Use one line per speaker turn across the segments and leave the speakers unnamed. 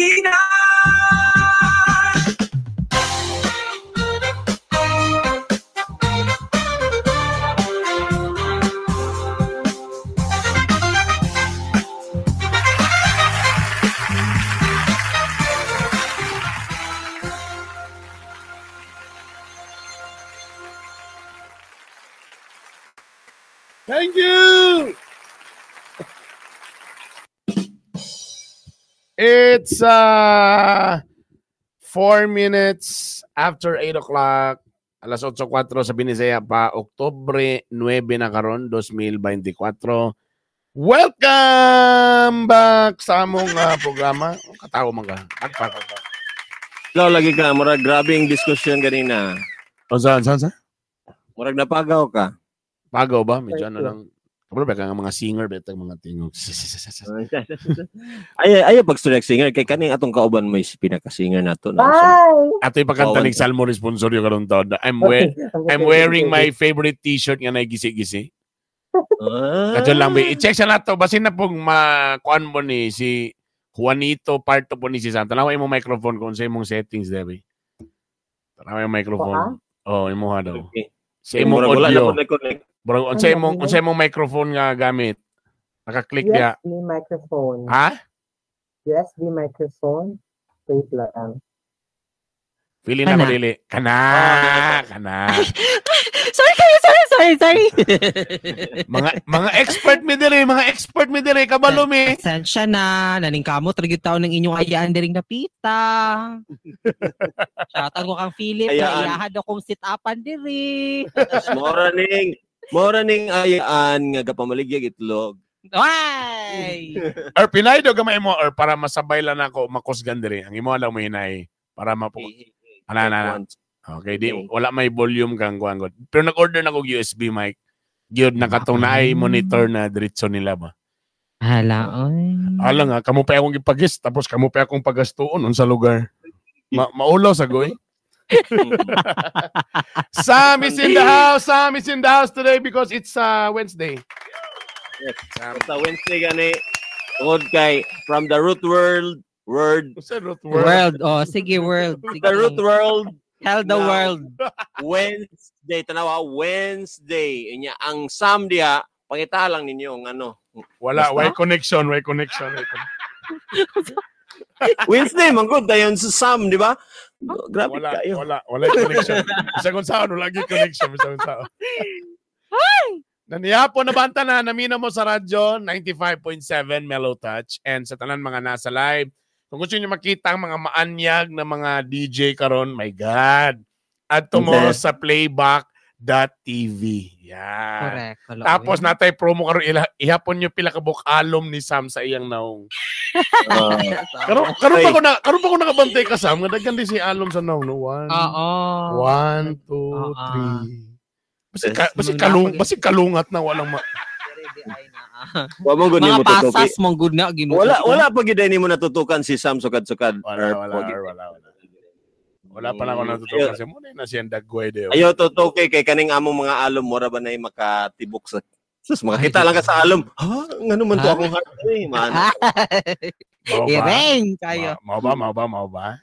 Pangilinan.
Thank you. It's 4 minutes after 8 o'clock. Alas 8:04 sa Binisaya pa, Oktubre 9 na karon, 2024. Welcome back sa among programa. Oh, katawa man ka. Pakpak.
Ikaw lagi ka, murag grabe yung diskusyon ganina.
O saan, saan, saan?
Murag napagaw ka.
Pagaw ba? Medyo ano lang. Kabalo ba ka nga mga singer, betang mga tingog.
Ay, ay, pag student singer, kay kaning atong kauban mo is pinaka-singer nato. Na,
Bye!
Ato ipakanta ni Salmo Responsorio karon taon. I'm wearing my favorite t-shirt nga naigisi-gisi.
Ah.
Kadyo lang ba i-check sa nato basin na pong makuan mo ni si Juanito Parto po ni si Santa. Tanawa imong microphone kung sa imong settings debi. Tanawa imong microphone. Oh, imo ha daw.
Okay.
Sa imong
Murag wala na
audio.
po na-connect.
Bro, unsa imong microphone nga gamit? Naka-click niya.
USB microphone.
Ha?
USB microphone. Wait lang.
Feeling na ko
Kana.
dili. Kana, kana.
Sorry kayo, sorry, sorry, sorry.
Mga expert mi diri, mga expert mi diri kabalo mi.
Pasensya na, naningkamot ra gyud taon ng inyong ayaan diring napita. Shoutout ko kang Philip,
Ayaan.
na iyahad akong sit-upan diri.
Mora ning ayaan nga gapamaligyag itlog.
Ay!
Or pinay daw gamay mo or para masabay lang ako makusgan diri. Ang imo lang mo hinay para mapu. Ana ana. ana. Okay, di wala may volume kang kuan god. Pero nag-order na kog USB mic. Gyud nakatong naay monitor na diretso nila ba.
Hala, oy.
Ala nga kamo pa akong gipagis tapos kamo pa akong pagastuon unsa lugar. Maulaw sa goy. Sam is in the house. Sam is in the house today because it's Wednesday.
Yes.
Sam.
Sa Wednesday gani tungod kay from the root world word
Unsa root word?
World, oh, sige, world. Sige.
the root world
Tell the
Now.
world.
Wednesday tanawa Wednesday inya ang Sam diha pangita lang ninyo ang ano
Wala,
Basta.
way connection, way connection. Way connection.
Wednesday man gud dayon sa Sam di ba? Grabe
Wala,
kayo.
wala, wala connection. Bisa kung saan, wala gyud connection. Bisa kung saan. Nanihapon na banta na, namina mo sa radyo, 95.7 Mellow Touch. And sa tanan mga nasa live, kung gusto niyo makita ang mga maanyag na mga DJ karon, my God. Adto mo
Okay.
sa playback.tv. Yan.
Correct. Wala,
Tapos
oy.
natay promo karon ihapon niyo pila ka alom ni Sam sa iyang naong.
Ah.
Karon
Ay.
pa ko na karon pa ko nakabantay ka Sam, nga daghan din si alom sa naong no. One,
Oo.
one, two,
Oo.
three. Basi
Yes.
ka, basi
Mga
kalung,
napag-
basi kalungat na walang ma.
Wa mo gud
Mga
nimo tutuki.
pasas mong good na Ginoo.
Wala wala pa gid nimo natutukan si Sam sukad-sukad.
Wala
Or
wala
wag gid.
wala wala. Wala pa na ako natutukan kasi muna na siyang dagway daw.
Ayo tutuki kay kaning among mga alom mura ba nay makatibok sa Sus, makakita lang ka sa alom. Ha? Ngano man to
Ha?
akong heart eh, man.
Mao ba?
Ireng kayo.
Mao ba? Mao ba? Mao ba?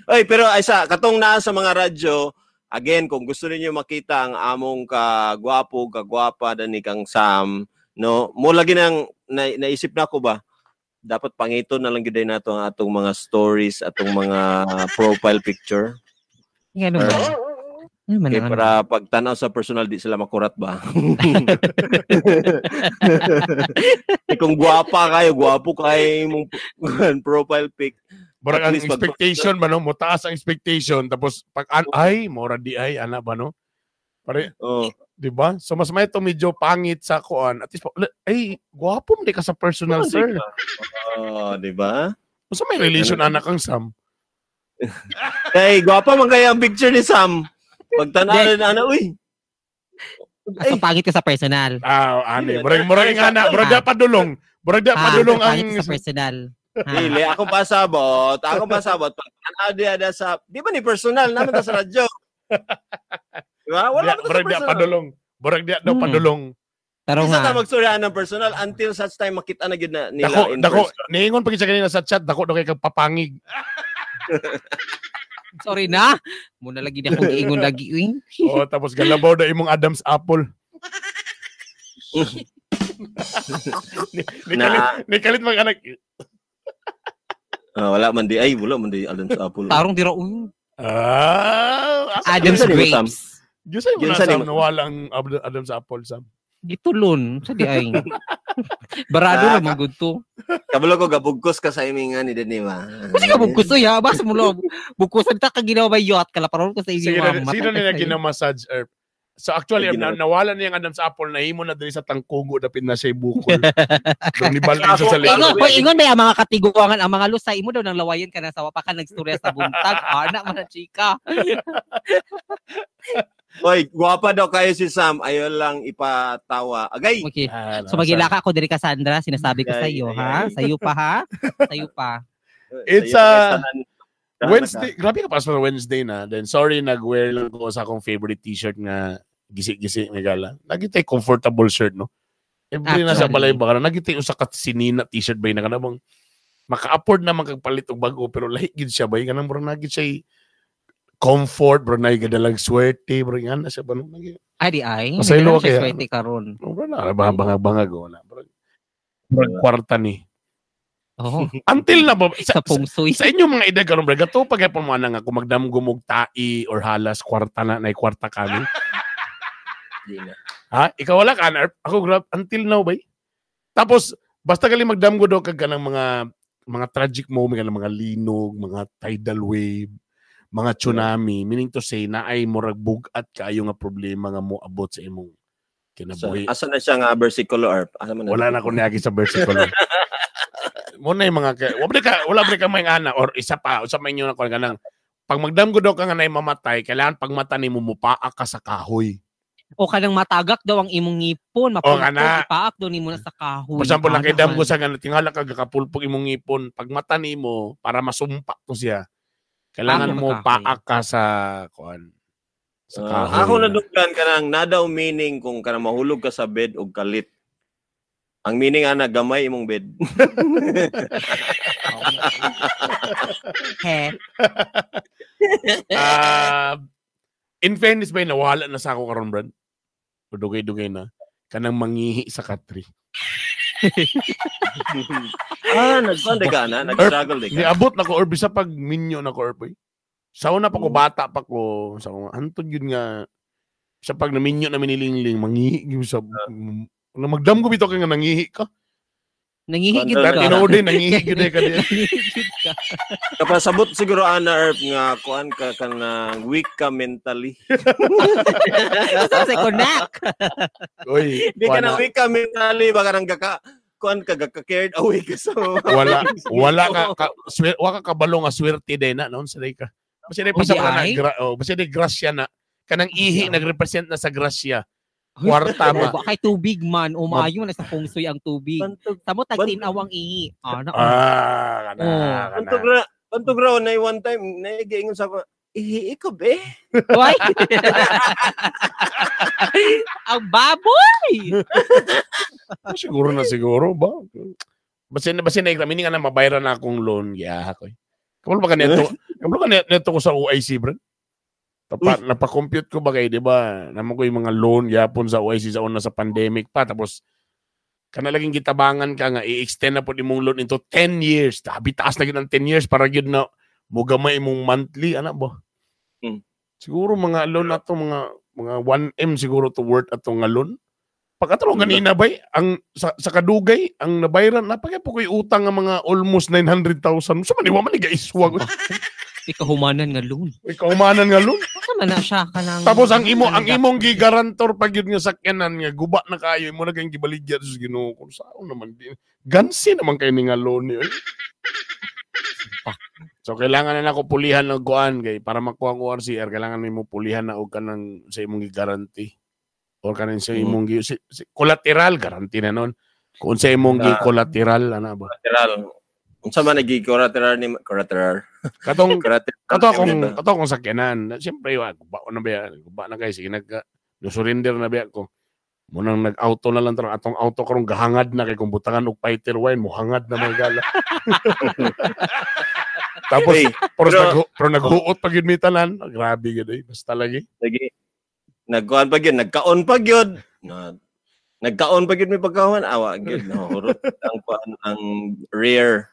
Oy, pero ay sa katong naa sa mga radyo, again kung gusto ninyo makita ang among kagwapo, kagwapa dani kang Sam, no, mo lagi nang naisip na ako ba dapat pangito na lang gyud nato ang atong mga stories, atong mga profile picture.
Ngano ba? Ano man
Kay
ang ano?
para pagtanaw sa personal di sila makurat ba. Eh, kung gwapa kayo, gwapo kay imong profile pic.
Murag
At
ang
least pag-
expectation ba no? Motaas ang expectation tapos pag ay mora di ay ana ba no? Pare,
Oh.
di ba? So mas may to medyo pangit sa kuan. At least ay gwapo man di ka sa personal sir.
Oh, di ba?
Unsa may relation anak kang Sam?
Kay gwapa man kaya ang picture ni Sam. Pagtanaw na ana, uy.
Ah, so pangit ka sa personal.
Ah, ani. Murag murag nga na, murag da padulong. Murag da
Ah,
padulong ang
pangit ka sa personal. Ah.
Dili, ako pasabot. Ako pasabot. Pagtanaw di ada sa, di ba ni personal naman ta sa radyo. Di ba? Wala
Wala
man ta sa
murag da
personal.
padulong. Murag da daw padulong.
Tarong
Isa ta
nga.
magstoryahan ng personal until such time makita na gyud na nila
Dako,
in
dako.
person.
Niingon pa gid siya kanina sa chat, dako daw kay kag papangig.
Sorry na. Muna lagi na akong giingon lagi uy.
Oh, tapos galabaw na imong Adam's apple. Ni kalit,
Na,
ni kalit mag anak.
ah, wala man di ay wala man di Adam's apple.
Tarong dira uy.
Ah, asa-
Adam's
Giunsa ni mo, Sam?
grapes.
Diyos ay mo na
Giunsa ni
Sam,
mo?
nawala ang Adam's apple, Sam.
Gitulon sa di ay. Barado
Ah,
ra man gud to.
Kabalo ko gabugkos ka sa imingan ni Dani ba.
Kasi ka bugkos uy ha, basta mo lo. Bugkosan ta ka ginawa ba yacht kalaparon ko sa inyo.
Sige,
ma'am.
sino
Matay
nila
ka sa'yo.
ginamassage, Erp? So actually,
Ay,
Erp, nawala niya ang Adam's apple, nahimo na diri sa tangkugo, dapit na siya bukol. Doon ni Balin siya sa likod.
Ingon, hoy, ingon may ang mga katiguangan, ang mga lusay mo daw nang lawayan ka na sa wapa ka nagstorya sa buntag. Ana man na chika.
Hoy, gwapa daw kayo si Sam. Ayaw lang ipatawa. Agay.
Okay.
Ah,
So magilaka ako diri Cassandra, sinasabi ko
Ay,
sa iyo,
ay,
ha?
ay.
Sa iyo pa ha? Sa iyo pa.
It's,
Sa'yo, tanan- tanan
Wednesday, grabe ka pa sa Wednesday na. Then sorry, nag-wear lang ko sa akong favorite t-shirt nga gisi-gisi nga gala. Nagitay comfortable shirt, no? Every na sa
Actually.
balay ba ka nagitay usa ka sinina t-shirt ba na kana bang maka-afford na magpalit og bago pero lahi gid siya bay kanang murag nagit siya comfort bro na gadalag swerte bro nga na siya ba no nagi
Ay di ay.
Masaylo
Nagdala siya
kaya.
swerte karon.
no, bro na bangag bangag na bro. Murag kwarta ni.
Oh,
Until na ba
sa pungsoy.
sa inyong mga edad karon bro gato pag gyapon mo ana nga kung magdamgo og tai or halas kwarta na nay kwarta kami.
Di na.
Ha? Ikaw wala ka, Ana? Ako grab until now bay. Tapos basta gali magdamgo daw kag kanang mga tragic moment kanang mga linog, mga tidal wave, mga tsunami, meaning to say na ay murag bug-at kaayo nga problema nga moabot sa imong
So,
kinabuhi.
asa na siya nga versikulo or asa man na?
Wala na ko niagi sa versikulo. Mo na yung mga ka, wala ba ka may ana or isa pa usa may inyo na kuan kanang pag magdamgo daw ka nga nay mamatay, kailangan pag mata nimo mupaak ka sa kahoy.
O kanang matagak daw ang imong ngipon,
O, kana.
mapulpog, ipaak daw nimo na sa kahoy.
For example,
Ana
nakidam ko
man.
sa ganun, tingala ka gakapulpog imong ngipon, pag mata nimo para masumpa to siya. Kailangan
Paak
mo
ka kahoy.
paak ka sa kuan sa
Ah,
kahoy.
ako naduglan kanang nadaw meaning kung kanang mahulog ka sa bed og kalit. Ang meaning ana gamay imong bed.
He.
Ah, in fairness ba nawala na sa ako karon Brad? O Dugay-dugay na kanang mangihi sa katri.
Ah, nagkuan ka na, nag-struggle di ka.
Niabot na ko or bisa pag minyo na ko or boy. Sa una pa ko
Mm.
bata pa ko sa ko antod yun nga sa pag naminyo na minilingling mangihi gyud sa na magdam ko bitaw kay nga nangihi ka.
Nangihigit
Bandol
ka.
Dati tinuod din nangihi gyud ka di.
Nangihigit ka.
Kapasabot siguro ana Erp nga kuan ka kanang weak ka mentally.
Sa connect.
Oy,
Di ka
wala,
na weak ka mentally baka nang gaka kuan ka gaka carried away ka sa
wala wala ka, ka wa ka kabalo nga swerte din na noon sa day ka. Basta di pa
Uy,
sa na
ay.
gra, oh, basta di grasya na kanang ihi nagrepresent na sa grasya. Kwarta ma.
Ba kay tubig man, umayo na sa pungsoy ang tubig.
Bantog
Samo tag tinawang ihi. Ana.
Ah, kana,
Oh.
kana.
bantog ra bantog ra na one time na giingon sa ako ihi ko be.
Why? Ang baboy!
Ah, siguro na siguro ba? Basta basta na meaning nga na mabayran na akong loan giaha ko. eh. Kabalo ba ka neto? Kabalo ka neto ko sa OIC, bro? Tapa, napa-compute ko ba kay, di ba? Naman ko yung mga loan yapon sa OIC sa una sa pandemic pa tapos kana laging gitabangan ka nga i-extend na pod imong loan into 10 years. Tabi taas na gyud ang 10 years para gyud na mogamay imong monthly ana ba?
Hmm.
Siguro mga loan na to mga 1M siguro to worth ato nga loan. Pagkatulong kanina bay, ang sa kadugay ang nabayran napagay po ko'y utang nga mga almost 900,000. Sa man di wa man ni gaiswag.
Ikahumanan nga loan.
Ikaw humanan nga loan.
Asa man na siya kanang
Tapos ang imo ang imong gigarantor pag yun nga sakyanan nga guba na kayo imo na kayong gibaligya sa Ginoo kung saan naman din. Gansi naman kay ni nga loan ni. Oy. So kailangan na nako pulihan ng kuan kay para makuha ang ORCR kailangan nimo pulihan na og kanang sa imong gigaranti or kanang sa imong gi, si, collateral guarantee na nun. Kung sa imong gi collateral ana ba.
Collateral. Unsa man nagi collateral ni collateral.
Katong
Collateral.
kato akong sakyanan. Siyempre, wa guba na ba yan? Guba na kay sige nagka no surrender na ba ko. Munang nag-auto na lang tarong atong auto karong gahangad na kay kung butangan og fighter wine mohangad na mga gala. Tapos
Hey,
pero naghuot pag yun mi tanan, grabe gyud eh. Basta lagi.
Lagi. Nagkuan pa gyud, nagkaon pa gyud. Nagkaon pa gyud mi pagkaon, awa gyud no. Hurot ang kuan ang rear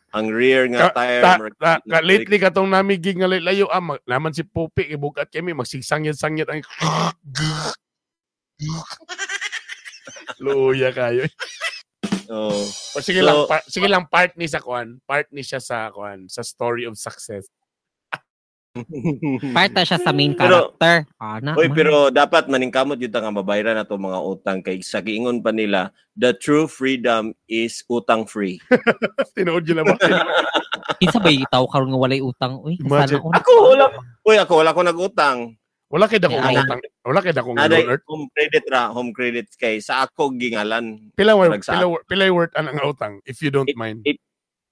nga tire.
Lately katong nami gig nga layo naman si Pupi kay bugat kami magsigsangit-sangit ang luya kayo.
Oh.
O, sige
So,
lang, sige lang part ni sa kuan, part ni siya sa kuan, sa story of success.
Part na siya sa main character.
Oy, pero dapat maningkamot yun nga mabayran na to mga utang kay sa giingon pa nila, the true freedom is utang free.
Tinuod yun na ba?
Kinsa ba itaw karon nga walay utang? Uy,
imagine.
Ako wala. Uy, ako wala ko nag-utang.
Wala kay dako nga utang. Wala kay dako nga loan.
Home credit ra, home credit kay sa ako gingalan.
Pila worth ang utang if you don't mind?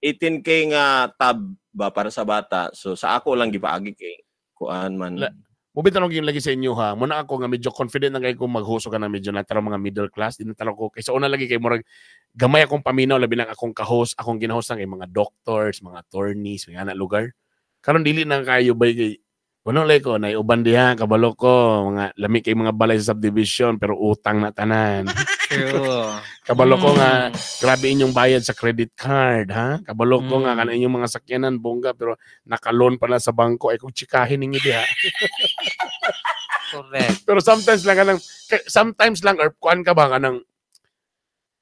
18K nga tab ba para sa bata. So sa ako lang gipaagi kay kuan man.
Mubit tanong yung lagi sa inyo ha. Muna ako nga medyo confident na kay kung maghuso ka na medyo nataro mga middle class, di na taro ko kay sa una lagi kay murag gamay akong paminaw labi nang akong ka-host, akong ginahost kay mga doctors, mga attorneys, mga ana lugar. Karon dili na kayo bay kay kuno lay ko nay uban diha kabalo ko mga lami kay mga balay sa subdivision pero utang na tanan.
True.
Kabalo ko nga grabe inyong bayad sa credit card ha. Kabalo ko nga kana inyong mga sakyanan bongga pero naka-loan pa na sa bangko ay kung tsikahin ninyo diha.
Correct.
Pero sometimes lang kanang sometimes lang or kuan ka ba kanang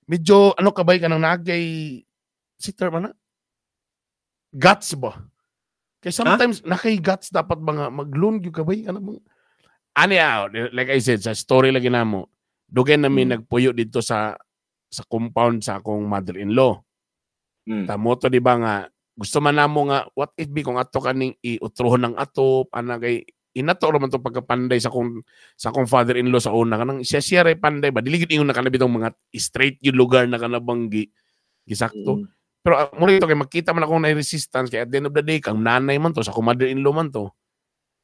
medyo ano kabay kanang nagay si term ana guts ba? Kay sometimes nakay guts dapat ba nga mag-loan gyud ka ba ano bang ani like I said sa story lagi namo dugay nami nagpuyo dito sa compound sa akong mother-in-law. Tamo to di ba nga gusto man namo nga what if be kung ato kaning iutruhon ng ato ana kay inato ra man to pagkapanday sa akong father-in-law sa una kanang siya siya ray panday ba dili gyud ingon na kana bitong mga straight gyud lugar na kana bang gisakto. Pero muna ito kay makita man akong na-resistance kay at the end of the day kang nanay man to sa akong mother-in-law man to.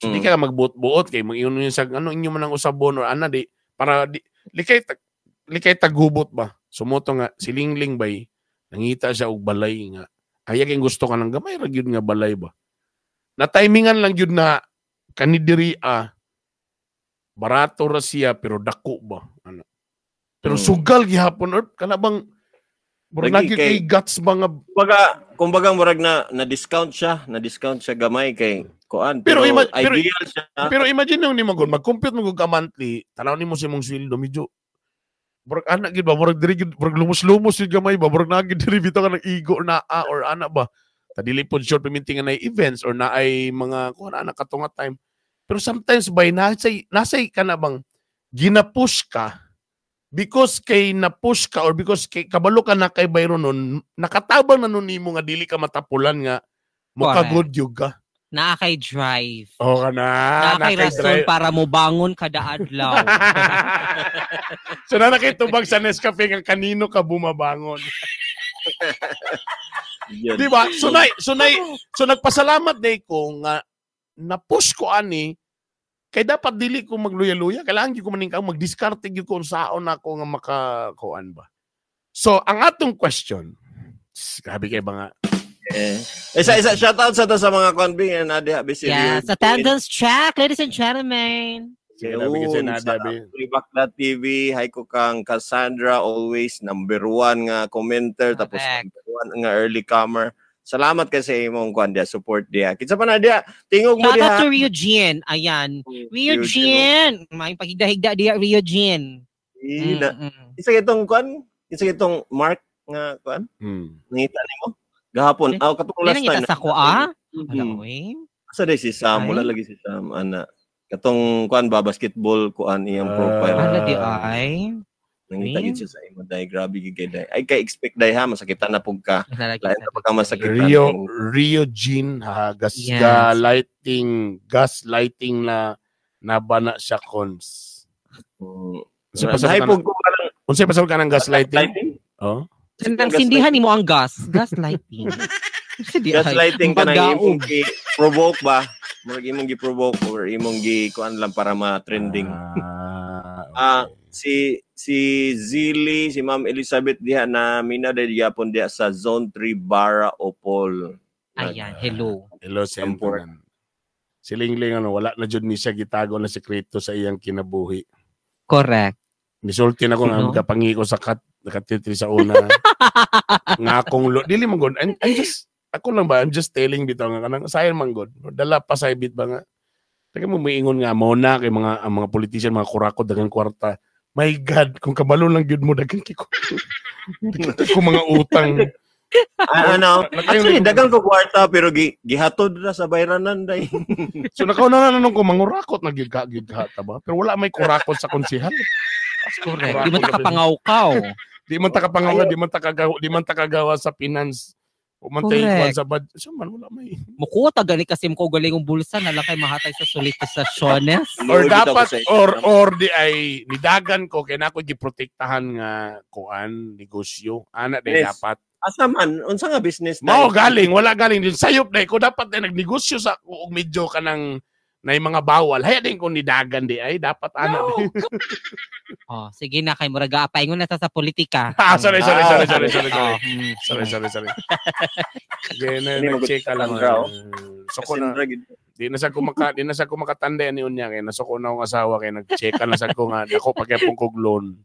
So di ka magbuot-buot kay mag-ingon yun sa ano inyo man ang usabon or ana di para di, likay tagubot ba. Sumuto nga si Lingling bay nangita siya og balay nga kaya kay gusto ka nang gamay ra gyud nga balay ba. Na timingan lang gyud na kani diri barato ra siya pero dako ba ana. Pero sugal gihapon or kana bang murag kay guts ba nga
kumbaga murag na discount siya, gamay kay kuan pero ideal siya.
Pero imagine nung nimo gud mag-compute mo ka monthly, tanaw nimo sa imong sweldo medyo murag ana gid ba murag diri gid murag lumos-lumos gid gamay ba murag na gid diri bitaw ka ng igo na or ana ba. Ta dili pod short paminti nga nay events or naay mga kuan ana katunga time. Pero sometimes bay nasay ka na bang gina-push ka because kay na-push ka or because kay kabalo ka na kay bayro nun, nakatabang na nun nimo nga dili ka matapulan nga mukagod yug ka.
Naa kay drive.
Oo ka na.
Naa kay rason para mo bangon kada adlaw.
So na nakitubag sa Nescafe nga kanino ka bumabangon. Di ba? So nagpasalamat day ko nga na-push ko ani kay dapat dili ko magluya-luya. Kailangan gyud ko maningkang magdiskarte gyud ko unsaon ako nga makakuan ba. So ang atong question, grabe kay ba nga.
Isa shout out sa to sa mga conving na diha busy.
Yes, attendance check, ladies and gentlemen.
Bakla TV, hi ko kang Cassandra, always number 1 nga commenter, tapos number 1 nga early comer. Salamat kasi sa imong kuan dia, support dia. Kinsa pa na dia? Tingog mo
dia. Shout out to Eugene. Ayan. Eugene. May paghigda-higda dia Eugene.
Isa itong kuan, isa itong Mark nga kuan. Nangita nimo gahapon. Aw katong last time.
Nangita sa ko ah. Wala oy.
Asa day si Sam? Wala lagi si Sam ana. Katong kuan ba basketball kuan iyang profile.
Wala di ay.
Nangita gid siya sa imo day, grabe gid kay day. Ay kay expect day ha, masakitan na pug ka. Lain na pagka masakitan.
Rio Jean ha, gas yes. Lighting, gas lighting na nabana siya cons.
Unsay pug ko kanang
unsay pasabot ka ng gas lighting? Oh.
Nang sindihan nimo ang gas lighting.
Gas lighting kanang imong gi-provoke ba? Murag imong gi-provoke or imong gi kuan lang para ma-trending.
Okay.
Si si Zili, si Ma'am Elizabeth diha na mina dahil yapon diha sa Zone 3 Barra Opol.
Ayan, hello.
Hello sa tanan. Si Lingling ano, wala na jud ni siya gitago na sekreto sa iyang kinabuhi.
Correct.
Nisulti na ko nga
Sino?
magkapangi ko sa kat nakatitri sa una. Nga akong dili man god. I'm just ako lang ba, I'm just telling bitaw nga kanang sayon man god. Dala pa sa bit ba nga. Taka mo moingon nga mo na kay mga ang mga politician mga kurakot daghang kwarta. My God, kung kabalo lang gyud mo daghang kiko. Ko mga utang.
Ano? Actually, dagang ko kwarta pero gihatod ra sa bayranan day.
So nakaw na na ko mangurakot na gyud ka gyud ka ba? Pero wala may kurakot sa konsehal.
Correct. Di man ta kapangawkaw.
Di man ta kapangaw, di man ta kagawa, di man ta kagawa sa finance. O man tayo
Correct.
sa bad. So man wala may.
Mukuha ta gani kasi mo galingong bulsa na lang kay mahatay sa solicitaciones.
Or
Lord, bitaw ko
dapat
sa inyo.
or di ay nidagan ko kay nako giprotektahan nga kuan negosyo. Ana di
Yes.
dapat.
Asa man, unsa nga business day?
Mao galing, wala galing din sayop dai ko dapat ay nagnegosyo sa og medyo kanang na mga bawal. Haya din kung nidagan di ay dapat ana.
No. Oh, sige na kay murag gapaingon na sa politika.
Ah, sorry, sorry, sorry, sorry, sorry,
Oh,
sorry.
mm.
Sorry, sorry, sorry. Sige, na,
Hindi
nag-check ka lang.
Cassandra, oh.
So ko na,
Cassandra, gid.
di na sa kumakatanda ni unya kay nasuko na akong asawa kay nag-check ka na sa ko nga dako pagyapon kog loan.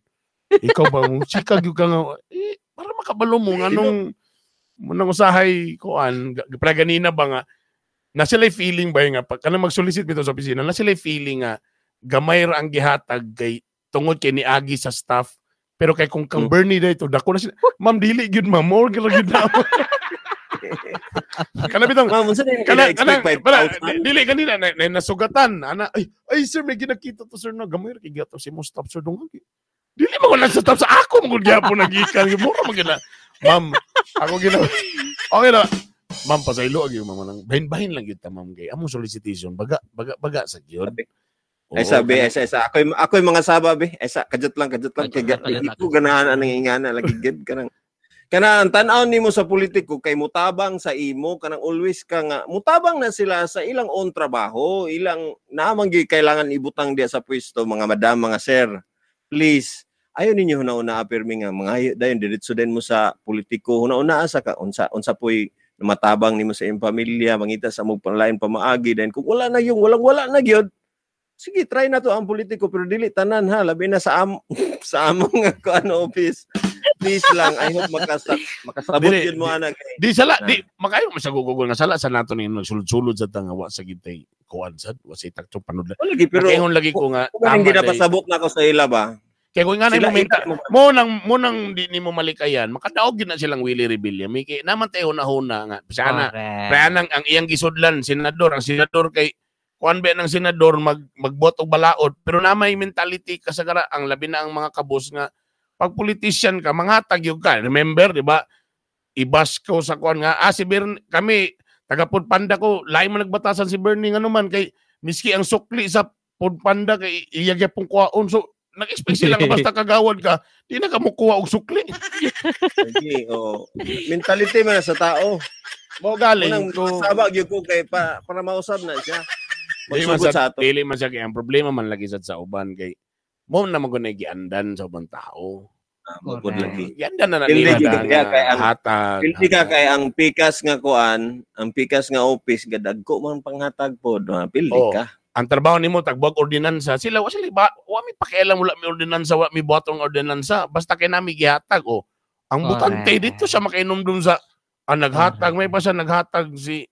Ikaw ba mo chika gyud ka nga eh, para makabalo mo nga nung munang usahay kuan pra ganina ba nga na sila feeling ba nga pag kanang mag-solicit bitaw sa opisina na sila feeling nga gamay ra ang gihatag kay tungod kay niagi sa staff pero kay kung kang Bernie dito dako na sila ma'am dili gyud ma'am more gyud gyud na ako." Kana bitong
Ma'am, unsa na yung
kana
ina-expect
kana pala,
5,000?
dili kanina na, na, nasugatan ana ay ay sir may ginakita to sir na gamay ra kay gihatag si mo staff sir dong dili man ko lang sa staff sa ako man gud gyapon nagikan mura man gyud na ma'am ako gina okay na ma'am pasaylo ag yung mama nang bahin-bahin lang gyud ta ma'am kay among solicitation baga baga baga sa gyud.
Ay sabi, ay sa ako'y ako'y mga saba be. Ay sa kajot lang, kajot lang kay
Kajot lang, kajot
di ko ganahan anang ingana lagi gid kanang kana ang tan-aw nimo sa politiko kay mutabang sa imo kanang always ka nga mutabang na sila sa ilang own trabaho, ilang naamang gyud kailangan ibutang diya sa pwesto mga madam, mga sir. Please ayo ninyo huna-una apirmi nga mga dayon diretso din mo sa politiko huna-una sa ka unsa unsa poy matabang nimo sa imong pamilya mangita sa mong panlain pamaagi then kung wala na yung walang wala na gyud sige try na to ang politiko pero dili tanan ha labi na sa am sa among nga kuan office please lang I hope makasabot
Dili,
yun mo ana kay
Di sala di makayo mo sa Google nga sala sa nato ni nagsulod-sulod sa tanga wa sa gitay kuan sad wa sa itakto panudla.
Wala lagi pero
Pero lagi ko nga
kung anong
tama day.
ginapasabot na ako sa ila ba
Kaya kung nga na
sila
mo
ita mo
mo nang di nimo malikayan, makadaog gyud na silang Willie Rebilla. May kay naman tayo huna-huna nga. Sana
Correct.
kaya nang ang iyang gisudlan senador, ang senador kay kuan ba ng senador magbuhat og balaod pero na may mentality kasagara ang labi na ang mga kabos nga pag politician ka manghatag gyud ka. Remember, di ba? Ibas ko sa kuan nga si Bernie kami taga Panda ko lain man nagbatasan si Bernie ngano man kay miski ang sukli sa Panda kay iya gyapon kuwaon so nag-expect sila nga basta kagawad ka di na ka mokuha og sukli.
Lagi, oo. Mentality man na sa tao.
Mo galing
Unang
ko.
masaba gyud ko kay para mausab na siya.
Dili man
Magsugod
sa
sa ato.
dili man siya kay ang problema man lagi sad sa uban kay mo na man gud giandan sa ubang tao.
Magod lagi.
Giandan na na
Dili
nila
gyud
da
kaya
nga
kay ang-
hatag.
Pilti ka kay ang pikas nga kuan, ang pikas nga office gadagko man panghatag pod, pildi
Oo.
ka.
Ang trabaho nimo tagbuag ordinansa sila wa sila ba wa mi pakialam wala mi ordinansa wa mi buhaton ordinansa basta kay nami gihatag oh. Ang butante
Correct.
dito siya makainomdum sa ang naghatag may pa siya naghatag si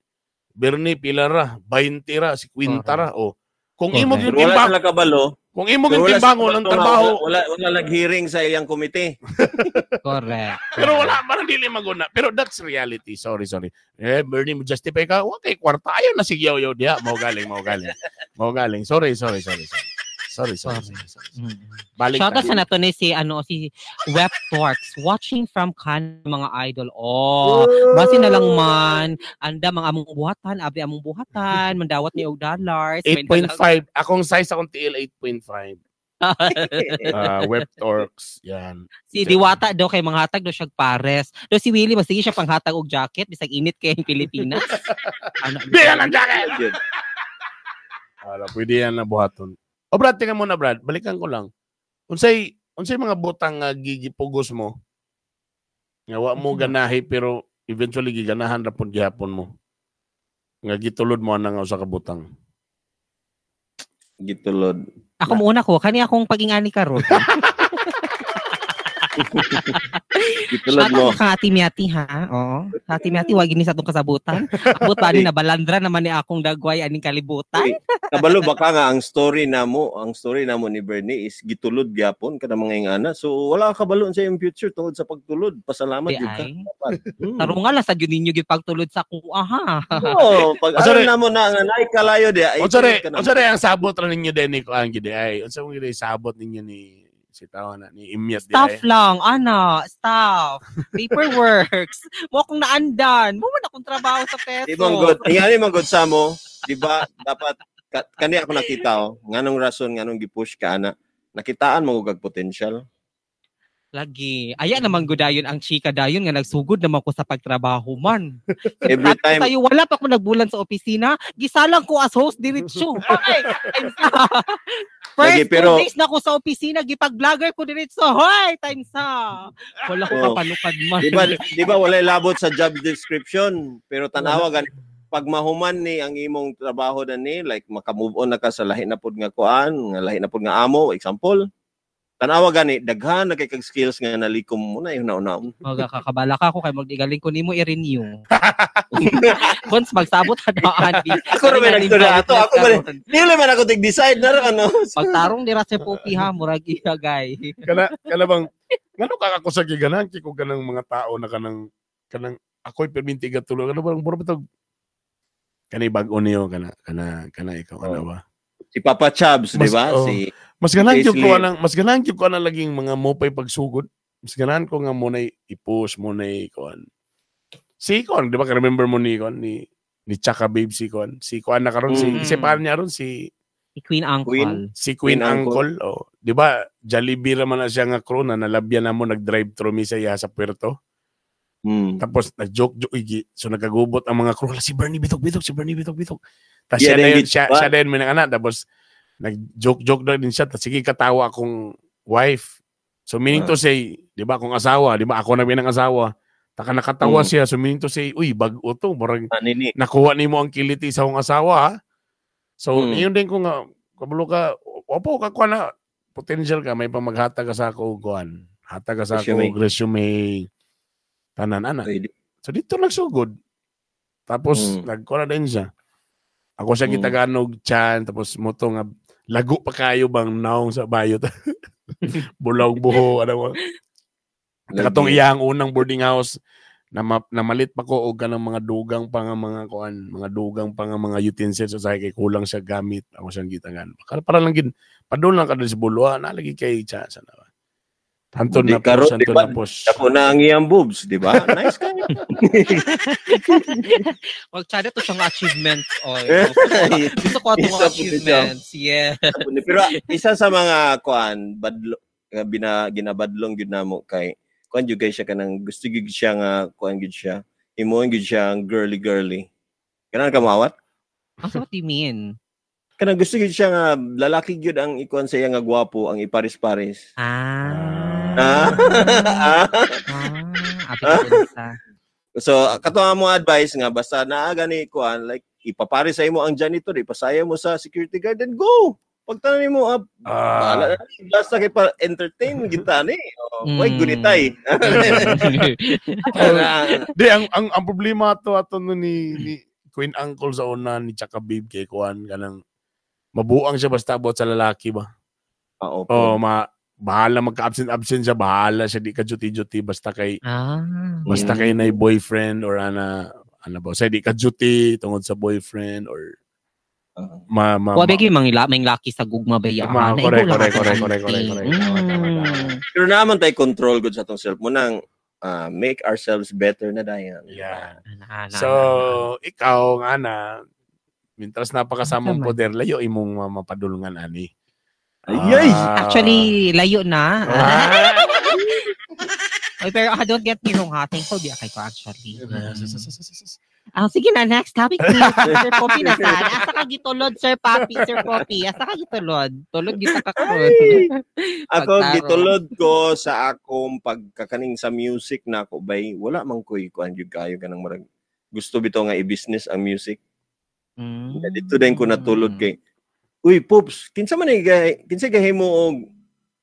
Bernie Pilara 20 ra si Quinta ra oh. Kung imo
Correct.
gyud
Pero wala
timbang
sila kabalo.
kung imo
Pero
gyud
wala
timbangon
sila
ang
kabalo nga
trabaho
wala nag-hearing sa iyang komite.
Correct.
Pero wala, parang dili maguna. Pero that's reality. Sorry, sorry. Eh, Bernie, mo justify ka. Wa kay kwarta. Ayaw na si Yaw Yaw diha. Mao galing, mao galing. Mao galing. Sorry, sorry, sorry, sorry. Sorry, sorry, sorry, sorry. Balik
Shout out
tayo.
sa nato ni si ano si Web Torx watching from Canada mga idol. Oh, basi na lang man anda mga among buhatan, abi among buhatan, mandawat ni og dollars. May na lang.
8.5. Akong size akong TL 8.5. Web Torx. Yan.
Si Diwata daw kay mga hatag daw siya pares. Do si Willie mas sige siya panghatag og jacket bisag init kay ang Pilipinas. Ano?
Biyan ang jacket!
Yun.
Ala, pwede yan na buhaton. O Brad, tingnan mo na Brad. Balikan ko lang. Unsay unsay mga butang nga gigipugos mo? Nga wa mo ganahi pero eventually giganahan ra pud gihapon mo. Nga gitulod mo ana nga usa ka butang.
Gitulod.
Ako muna ko, kani akong pagingani karon.
Gitulod
Shout
mo.
out ka Ate Miati ha. Oo. Ate Miati wag ini sa atong kasabutan. Abot pa ani nabalandra naman ni akong dagway aning kalibutan.
Uy, kabalo baka nga ang story namo ni Bernie is gitulod gyapon kada mga ingana. So wala ka kabalo sa iyong future tungod sa pagtulod. Pasalamat
Di
jud ka.
ay.
Dapat.
Tarunga lang sa gyud ninyo gyud pagtulod sa kuha ha.
Oo, pag
Oh, sorry.
alam namo na nga naay kalayo di ay.
Unsa re,
tulod ka na.
unsa re ang sabot ra ninyo din ni kuan gid ay. Unsa mo gid sabot ninyo ni si tawa na ni Imyat di ay.
Staff lang, ana, staff, paperworks. Mo akong naandan. Mo man akong trabaho sa peso.
Di man good. Ingani man good sa mo, di ba? Dapat kani ako nakita oh. Nganong rason nganong gipush ka ana? Nakitaan mo og potential.
Lagi. Aya naman gudayon ang chika dayon nga nagsugod naman ko sa pagtrabaho man.
Every
Sabi ko
time
sa'yo, wala pa ako nagbulan sa opisina. Gisalang ko as host diretso. Okay. Times na. First
Lagi, pero-
2 days na ako sa opisina, gipag-vlogger ko diretso. Hoy, times na. Wala ko
Oh.
kapalukad man.
Di ba walay labot sa job description, pero tanawa gani pag mahuman ni ang imong trabaho na ni, like maka-move on na ka sa lahi na pud nga kuan, nga lahi na pud nga amo, example. Tanawa gani daghan na kay kag skills nga nalikom mo na una-una.
Maga kakabala ka ako kay magdigaling ko nimo i-renew. Once magsabot hadaan di.
Ako ra may nagtuna ato, ako man. Dili man ako tig-decide na ra ano.
Pagtarong dira sa Popi ha, murag iya gay.
Kana kana bang ngano ka ako sa giganahan kay ko kanang mga tao na kanang kanang ako'y perminti gatulog ano bang mura ba tog kani bag-o niyo kana kana kana ikaw ano ba?
Si Papa Chabs, di ba?
Oh.
Si
Mas ganahan gyud ko
Paisley.
anang mas ganahan gyud ko anang laging mga mopay pagsugod. Mas ganahan ko nga mo na i-push mo na kuan. Si kuan, di ba ka remember mo ni kuan ni ni Chaka Babe si kuan na karon si si paano niya ron si
Si Queen Uncle.
Queen.
Si Queen,
Queen
Uncle. Oh, di ba? Jollibee ra man na siya nga crew na nalabyan na mo nag-drive through mi sa iya sa Puerto. Tapos nag-joke joke igi. So nagkagubot ang mga crew, "Hala, si Bernie bitok bitok, si Bernie bitok bitok." Tapos
Yeah,
siya na
then
yun, siya,
ba?
siya din may anak tapos nag-joke joke na din siya. Tapos sige katawa akong wife. So meaning to say, di ba akong asawa, di ba ako na binang asawa. Taka nakatawa siya, so meaning to say, uy, bag-o to, murag
Nini.
nakuha nimo ang kiliti sa akong asawa. Ha? So yun din ko nga kabalo ka, opo ka kuha na potential ka may pamaghatag ka sa ako og kuan. Hatag ka sa ako
Resume.
og resume tanan ana.
Pwede.
So dito nagsugod. Tapos nagkuha na din siya. Ako siya gitaganog chan tapos mo to nga lago pa kayo bang naong sa bayot. Bulaw buho ano mo. Katong iyang unang boarding house na, namalit pa ko og kanang mga dugang pa nga mga kuan, mga dugang pa nga mga utensils sa kay kulang siya gamit ako siyang gitangan. Para, para lang gid padul lang ka dun sa bulo, na lagi kay cha sa na. Anton
Di
na
karon,
push,
di
Anton
ba?
na push.
Ako na ang iyang boobs, di ba? Nice kayo.
Well, tsada to siyang achievements. Oy. Gusto ko atong
Isa po siya.
achievements. Yeah.
Pero isa sa mga kuan badlo nga ginabadlong gyud namo kay kuan gyud kay siya kanang gusto gyud siya nga kuan gyud siya. Himuon gyud siya ang girly girly. Kanang kamawat?
So what do you mean?
Kanang gusto gyud siya nga lalaki gyud ang ikuan sa iya nga gwapo ang iparis-paris.
Ah.
Ah.
Ah, abi ko sa.
So kato ang mo advice nga basta naa gani kuan like ipaparis sa imo ang janitor, ipasaya mo sa security guard then go. Pagtanan nimo bahala na. Basta kay pa entertain kita ni. Oh, Way gunitay.
Di ang problema ato ato no ni Queen Uncle sa una ni Chaka Babe kay kuan kanang mabuang siya basta about sa lalaki ba.
Oo.
Oh, bahala magka-absent absent siya, bahala siya di ka duty-duty basta kay basta kay na boyfriend or ana ano ba, sa di ka duty tungod sa boyfriend or ma ma
Wa bigi mang laki sa gugma ba ya.
Ma, correct, correct, correct, correct, correct, correct. Tama, tama, tama.
Pero naman tayo control good sa atong self mo nang make ourselves better na dayan.
Yeah. So, ikaw nga na, mintras napakasamang
Tama.
poder, layo imong mapadulngan ani.
Ayay!
Actually, layo na. Oy, pero don't get me wrong ha. Thankful biya kay ko actually. Ah, sige na, next topic please. Sir Poppy na saan? Asa ka gitulod, Sir Papi, Sir Poppy? Asa ka gitulod? Tulod kita ka karon.
Ako gitulod ko sa akong pagkakaning sa music na ako bay wala man koy kuan gyud kayo kanang murag gusto bitaw nga i-business ang music. Dito din ko natulod kay uy Pops, kinsa man ni kinsa gahimo og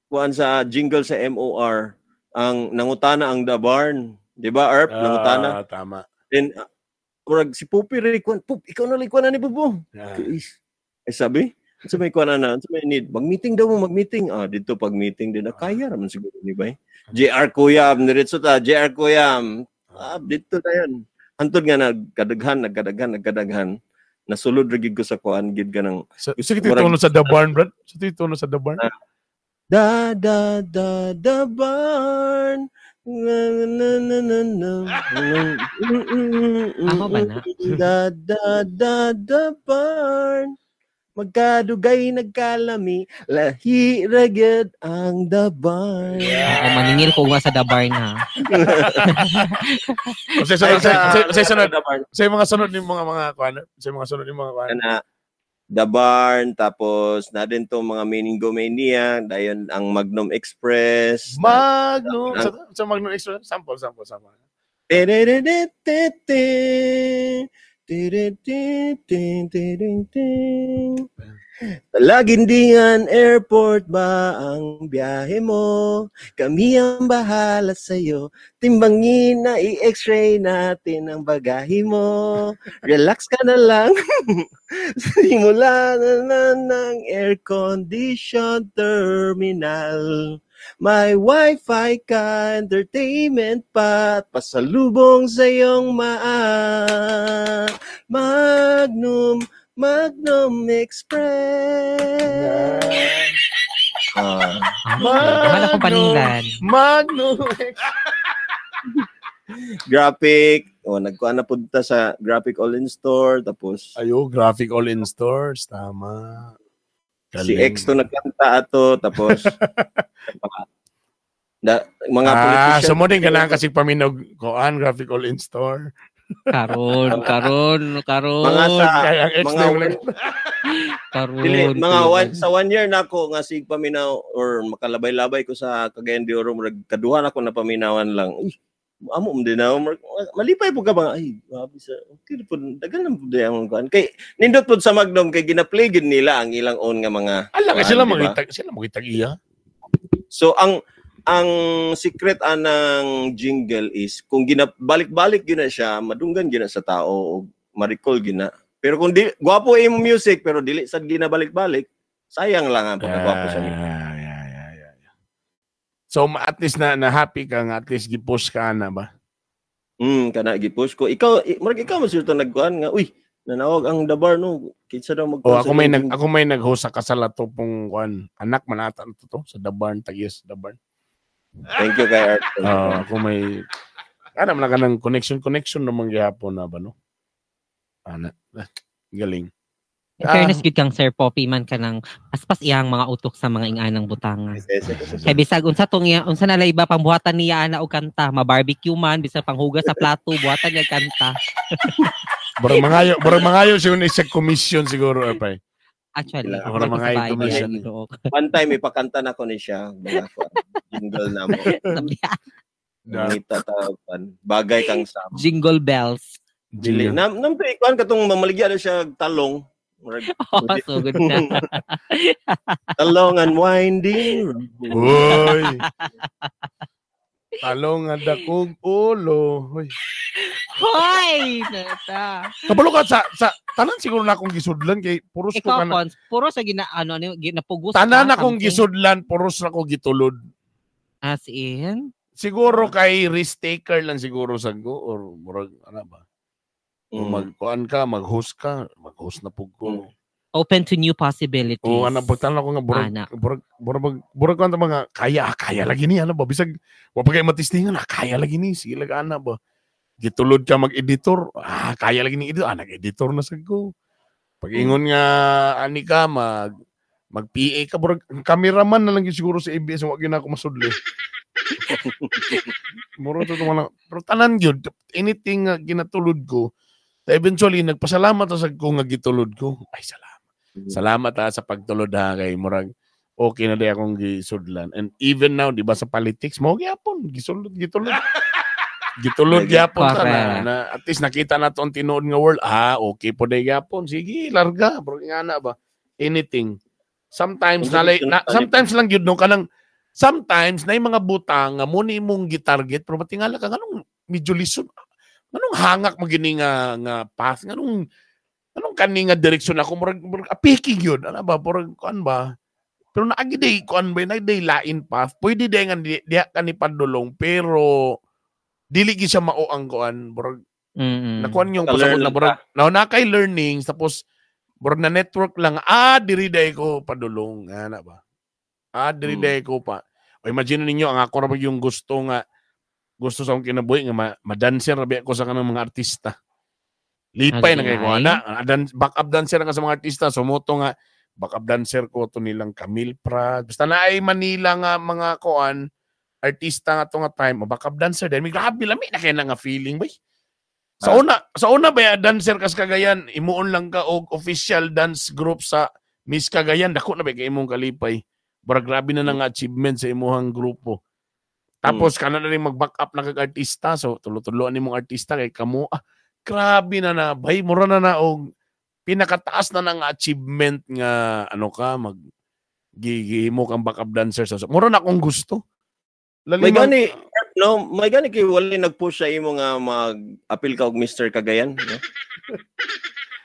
kuan sa jingle sa MOR ang nangutana ang The Barn, di ba Erp? Nangutana.
Tama.
Then murag si Poppy rin kuan, Pop, ikaw na lang kuan na ni Bubo. Ay sabi, sa may kuan na, sa may need, mag-meeting daw mo, mag-meeting. Ah, dito pag meeting din, kaya raman siguro ni bay. JR Kuyam, diretso ta, JR Kuyam. Ah, dito na yan. Hantod nga nagkadaghan. Nasulod ra gid ko sa kuan gid ka ng
gusto kita tuno sa The Barn, brad. Sa tuno sa The Barn.
Da da da The Barn. Na na na na na.
Ako ba na?
Da da da The Barn. Magkadugay nagkalami, lahi ra gyud ang The Barn.
Oo, maningil ko nga sa The Barn ha.
Sa mga sunod ni mga kuan, sa mga sunod ni mga kuan.
Na The Barn, tapos na din to mga Meningomania, dayon ang Magnum Express.
Magnum sa Magnum Express, sample.
Talagindian Airport ba ang biyahe mo? Kami ang bahala sa'yo. Timbangin na i-x-ray natin ang bagahe mo. Relax ka na lang. Simula na ng air-conditioned terminal. May wifi ka, entertainment pa, at pasalubong sa iyong maa. Magnum, Magnum Express.
Mahal akong paninglan.
Magnum Express.
Graphic. O, nagkuha na punta sa Graphic All In Store. Tapos,
ayo, Graphic All In Stores. Tama.
Galing. Si X to nagkanta ato. Tapos, mga politician.
So mo din ka lang kasi paminog koan, Graphic All In Store.
Karon.
Mga sa, mga
karon.
Dili, mga one, sa 1 year na ako nga sig paminaw or makalabay-labay ko sa Cagayan de Oro, murag kaduha na ako na paminawan lang. Uy, amo mo din na malipay po ka ba? Ay, grabe sa okay po dagan lang po ang kuan. Kay nindot pod sa Magnum kay gina-play gid nila ang ilang own nga mga.
Ala kay sila mangitag, sila mangitag iya.
So ang secret anang jingle is kung ginabalik-balik gyud na siya, madunggan gyud na sa tao o ma-recall gyud na. Pero kung di gwapo imong music pero dili sad ginabalik-balik, sayang lang ang pagkagwapo sa music.
Yeah. So at least na happy ka nga, at least gi-push ka na ba?
Kana gi-push ko. Ikaw murag ikaw man sir to nagkuan nga, uy, nanawag ang The Bar no, kinsa daw mag.
Oh, ako may nag-host sa kasal ato pong kuan, anak man ata to sa The Barn, tagis The Barn.
Thank you kay Art.
Kung may ana man ka ng connection naman gihapon na ba no? Ana, galing.
In fairness gid kang Sir Poppy man kanang paspas iyang mga utok sa mga inganang butangan. Kay bisag unsa tong iya, unsa na iba pangbuhatan niya ana og kanta, ma-barbecue man bisag panghugas sa plato, buhatan niya kanta.
Murag mangayo siya ni sa commission siguro apay.
Actually,
murag mangayo commission.
One time ipakanta na ko ni siya, jingle na mo. Nangita ta bagay kang Sam.
Jingle bells.
Dili nam nam kuan katong mamaligya na siya talong.
Oh, so good na.
Talong and winding road.
Uy. Talong ang dakong ulo. Uy.
Hoy! Nata.
Kabalo ka sa tanan siguro na akong gisudlan kay puros ko
kana. Puros sa gina ano ginapugos.
Tanan akong gisudlan, puros na ko gitulod.
As in?
Siguro kay risk taker lang siguro sa go or murag ano ba? Kung magkuan ka, mag-host ka, mag-host na pug ko.
Open to new possibilities.
Oo, ano, pagtanan ko nga, burag ko mga, kaya lagi ni, ano ba? Bisag, wapag kayo matistingan, kaya lagi ni, sige lang, ana ba? Gitulod ka mag-editor, kaya lagi ni editor, nag-editor na sa ko. Pag ingon nga, ani ka, mag-PA ka, burag, cameraman na lang siguro sa ABS, wag yun ako masudli. Muro to mga, pero tanan yun, anything nga ginatulod ko, Eventually nagpasalamat sa ko nga gitulod ko. Ay, salamat. Salamat ha sa pagtulod ha kay murag okay na di akong gisudlan. And even now, di ba sa politics, mo gyapon gisulod gitulod. Gitulod gyapon ta na at least nakita na to ang tinuod nga world. Ah, okay po day gyapon. Sige, larga. Pero nga na ba? Anything. Sometimes sometimes lang gyud no kanang sometimes na mga butang nga mo ni imong gitarget pero matingala ka nganong medyo lisod. Nganong hangak mo gini nga path, nganong kani nga direksyon ako murag apiki gyud ana ba murag kuan ba. Pero naagi day kuan ba naagi day lain path. Pwede day nga diha ka ni padulong pero dili gyud siya mao ang kuan murag nakuan yung pasabot na murag na kay learnings tapos murag na network lang diri day ko padulong ana ba. Diri day ko pa. O imagine ninyo ang ako ra yung gusto nga gusto sa akong kinabuhi nga ma-dancer rabi ako sa kanang mga artista. Lipay na kay ko ana, backup dancer nga sa mga artista, sumuto nga backup dancer ko to nilang Camille Prats. Basta naay Manila nga mga kuan artista nga to nga time, backup dancer din. Grabe lami na kay na nga feeling bay. Sa una ba dancer kas Cagayan, imuon lang ka og official dance group sa Miss Cagayan, dako na ba kay imong kalipay. Bara grabe na nga achievement sa imuhang grupo. Tapos kana na rin mag-back up na kag artista. So tulo-tuloan nimong artista kay kamo. Grabe na na bay mura na og pinakataas na nga achievement nga ano ka mag gihimo kang backup dancer. So mura na akong gusto.
May gani no, may gani kay wala nag-push sa imo nga mag-appeal ka og Mr. Cagayan, no?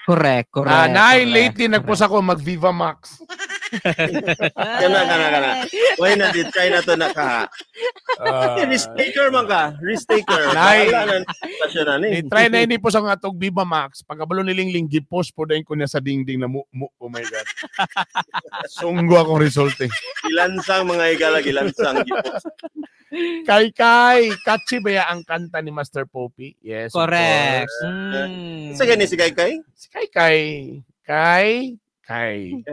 Correct.
Nay lately nag-post ako mag Viva Max.
Kana. Why na di try na to na ka. Risk taker man ka. Risk taker.
Nay. Ni try na ini po sa nga tog Viva Max. Pagkabalo ni Lingling gi-post po dayon ko niya sa dingding na mu oh my God. Sunggo akong result eh.
Gilansang mga igala, gilansang gi-post.
Kay catchy ba ang kanta ni Master Poppy? Yes.
Correct.
Sa gani si Kay Kay?
Si Kay Kay. Kay Kay.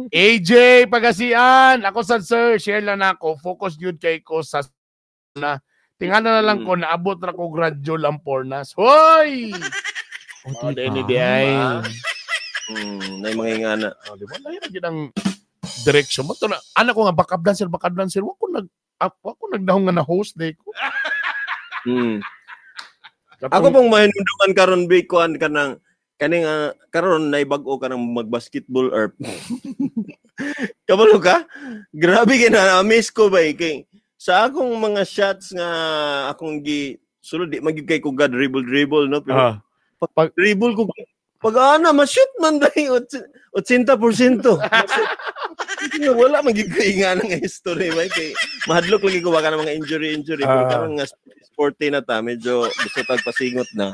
AJ Pagasian, ako sa sir, share lang ako. Focus yun kay ko sa na. Tingnan na lang ko naabot ra ko gradual ang pornas. Hoy! Oh, di ay.
Nay mga ingana.
Oh, di ba? Lahi ra gyud ang direction mo to na. Ana ko nga backup dancer, wa ko nagdahong nga na host day ko.
Ako pong mahinumduman karon bi kuan kanang kaning karon nay bag-o ka nang mag-basketball or kabalo ka? Grabe kay na miss ko bay kay sa akong mga shots nga akong gi sulod di magyud kay ko ga dribble no pero pag dribble ko pag ana ma-shoot man dai 80%. Wala man gyud kay nga nang history bay kay mahadlok lagi ko baka ng mga injury pero karon nga sporty na ta medyo gusto tag pasingot na.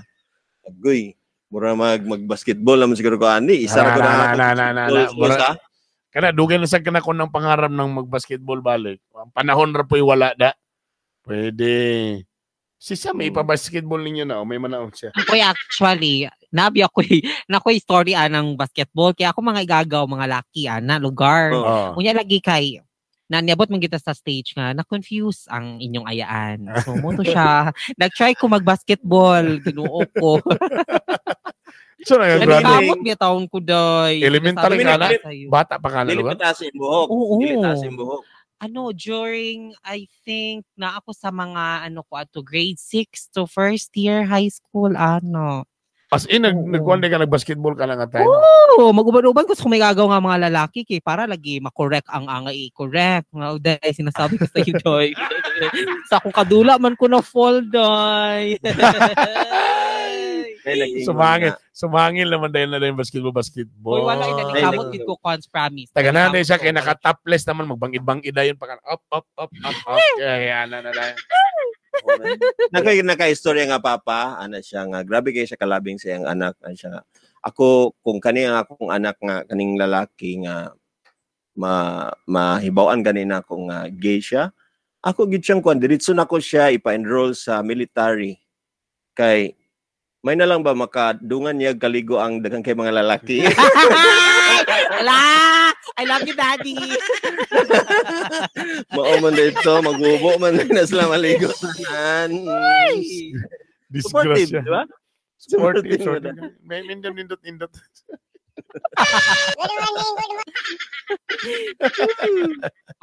Agoy. Mura mag-basketball naman siguro ko ani. Isa ra ko na.
Kana dugay na sad kana ko ng pangarap ng mag-basketball balik. Ang panahon ra po'y wala da. Pwede. Si Sam, may ipa-basketball ninyo na o may manaon siya.
Uy, actually, nabi ako nakoy story anang basketball kaya ako mga igagaw mga laki ana lugar. Unya lagi kay na niabot man kita sa stage nga na-confuse ang inyong ayaan. So mo to siya. Nag-try ko mag-basketball, tinuo ko.
So nag-graduate.
Nakamot niya taon ko doy.
Elementary ka na? Bata pa ka na
lugar? Dili pataas yung buhok.
Oo.
Dili taas yung buhok.
Ano, during, I think, na ako sa mga, ano ko, ato grade 6 to first year high school, ano.
As in, nagkuhan ka, nag-basketball ka lang at time?
Oo! Mag-uban-uban ko sa kung may gagaw nga mga lalaki kay para lagi makorek ang i-correct. Dahil sinasabi ko sa iyo, Doy. Sa akong kadula man ko na fall, Doy.
Sumangil naman dahil na yung basketball.
Uy, wala ina kamot gid ko cons promise.
Taga na siya kay naka-topless naman magbangid-bangid dayon pa up up up up up. Kaya na na dayon.
Naka-istorya nga papa, ana siya nga grabe kay siya kalabing sa iyang anak, ana siya nga. Ako kung kani ang akong anak nga kaning lalaki nga mahibaw-an ganina ako nga gay siya. Ako gid siyang kuan diretso nako siya ipa-enroll sa military. Kay may na lang ba makadungan niya kaligo ang daghang kay mga lalaki.
Ala! I love you, Daddy.
Mao man dito, magubo man na sila maligo tanan.
Disgrasya.
Di ba?
Supportive,
Supportive mo
supportive. May nindot nindot nindot.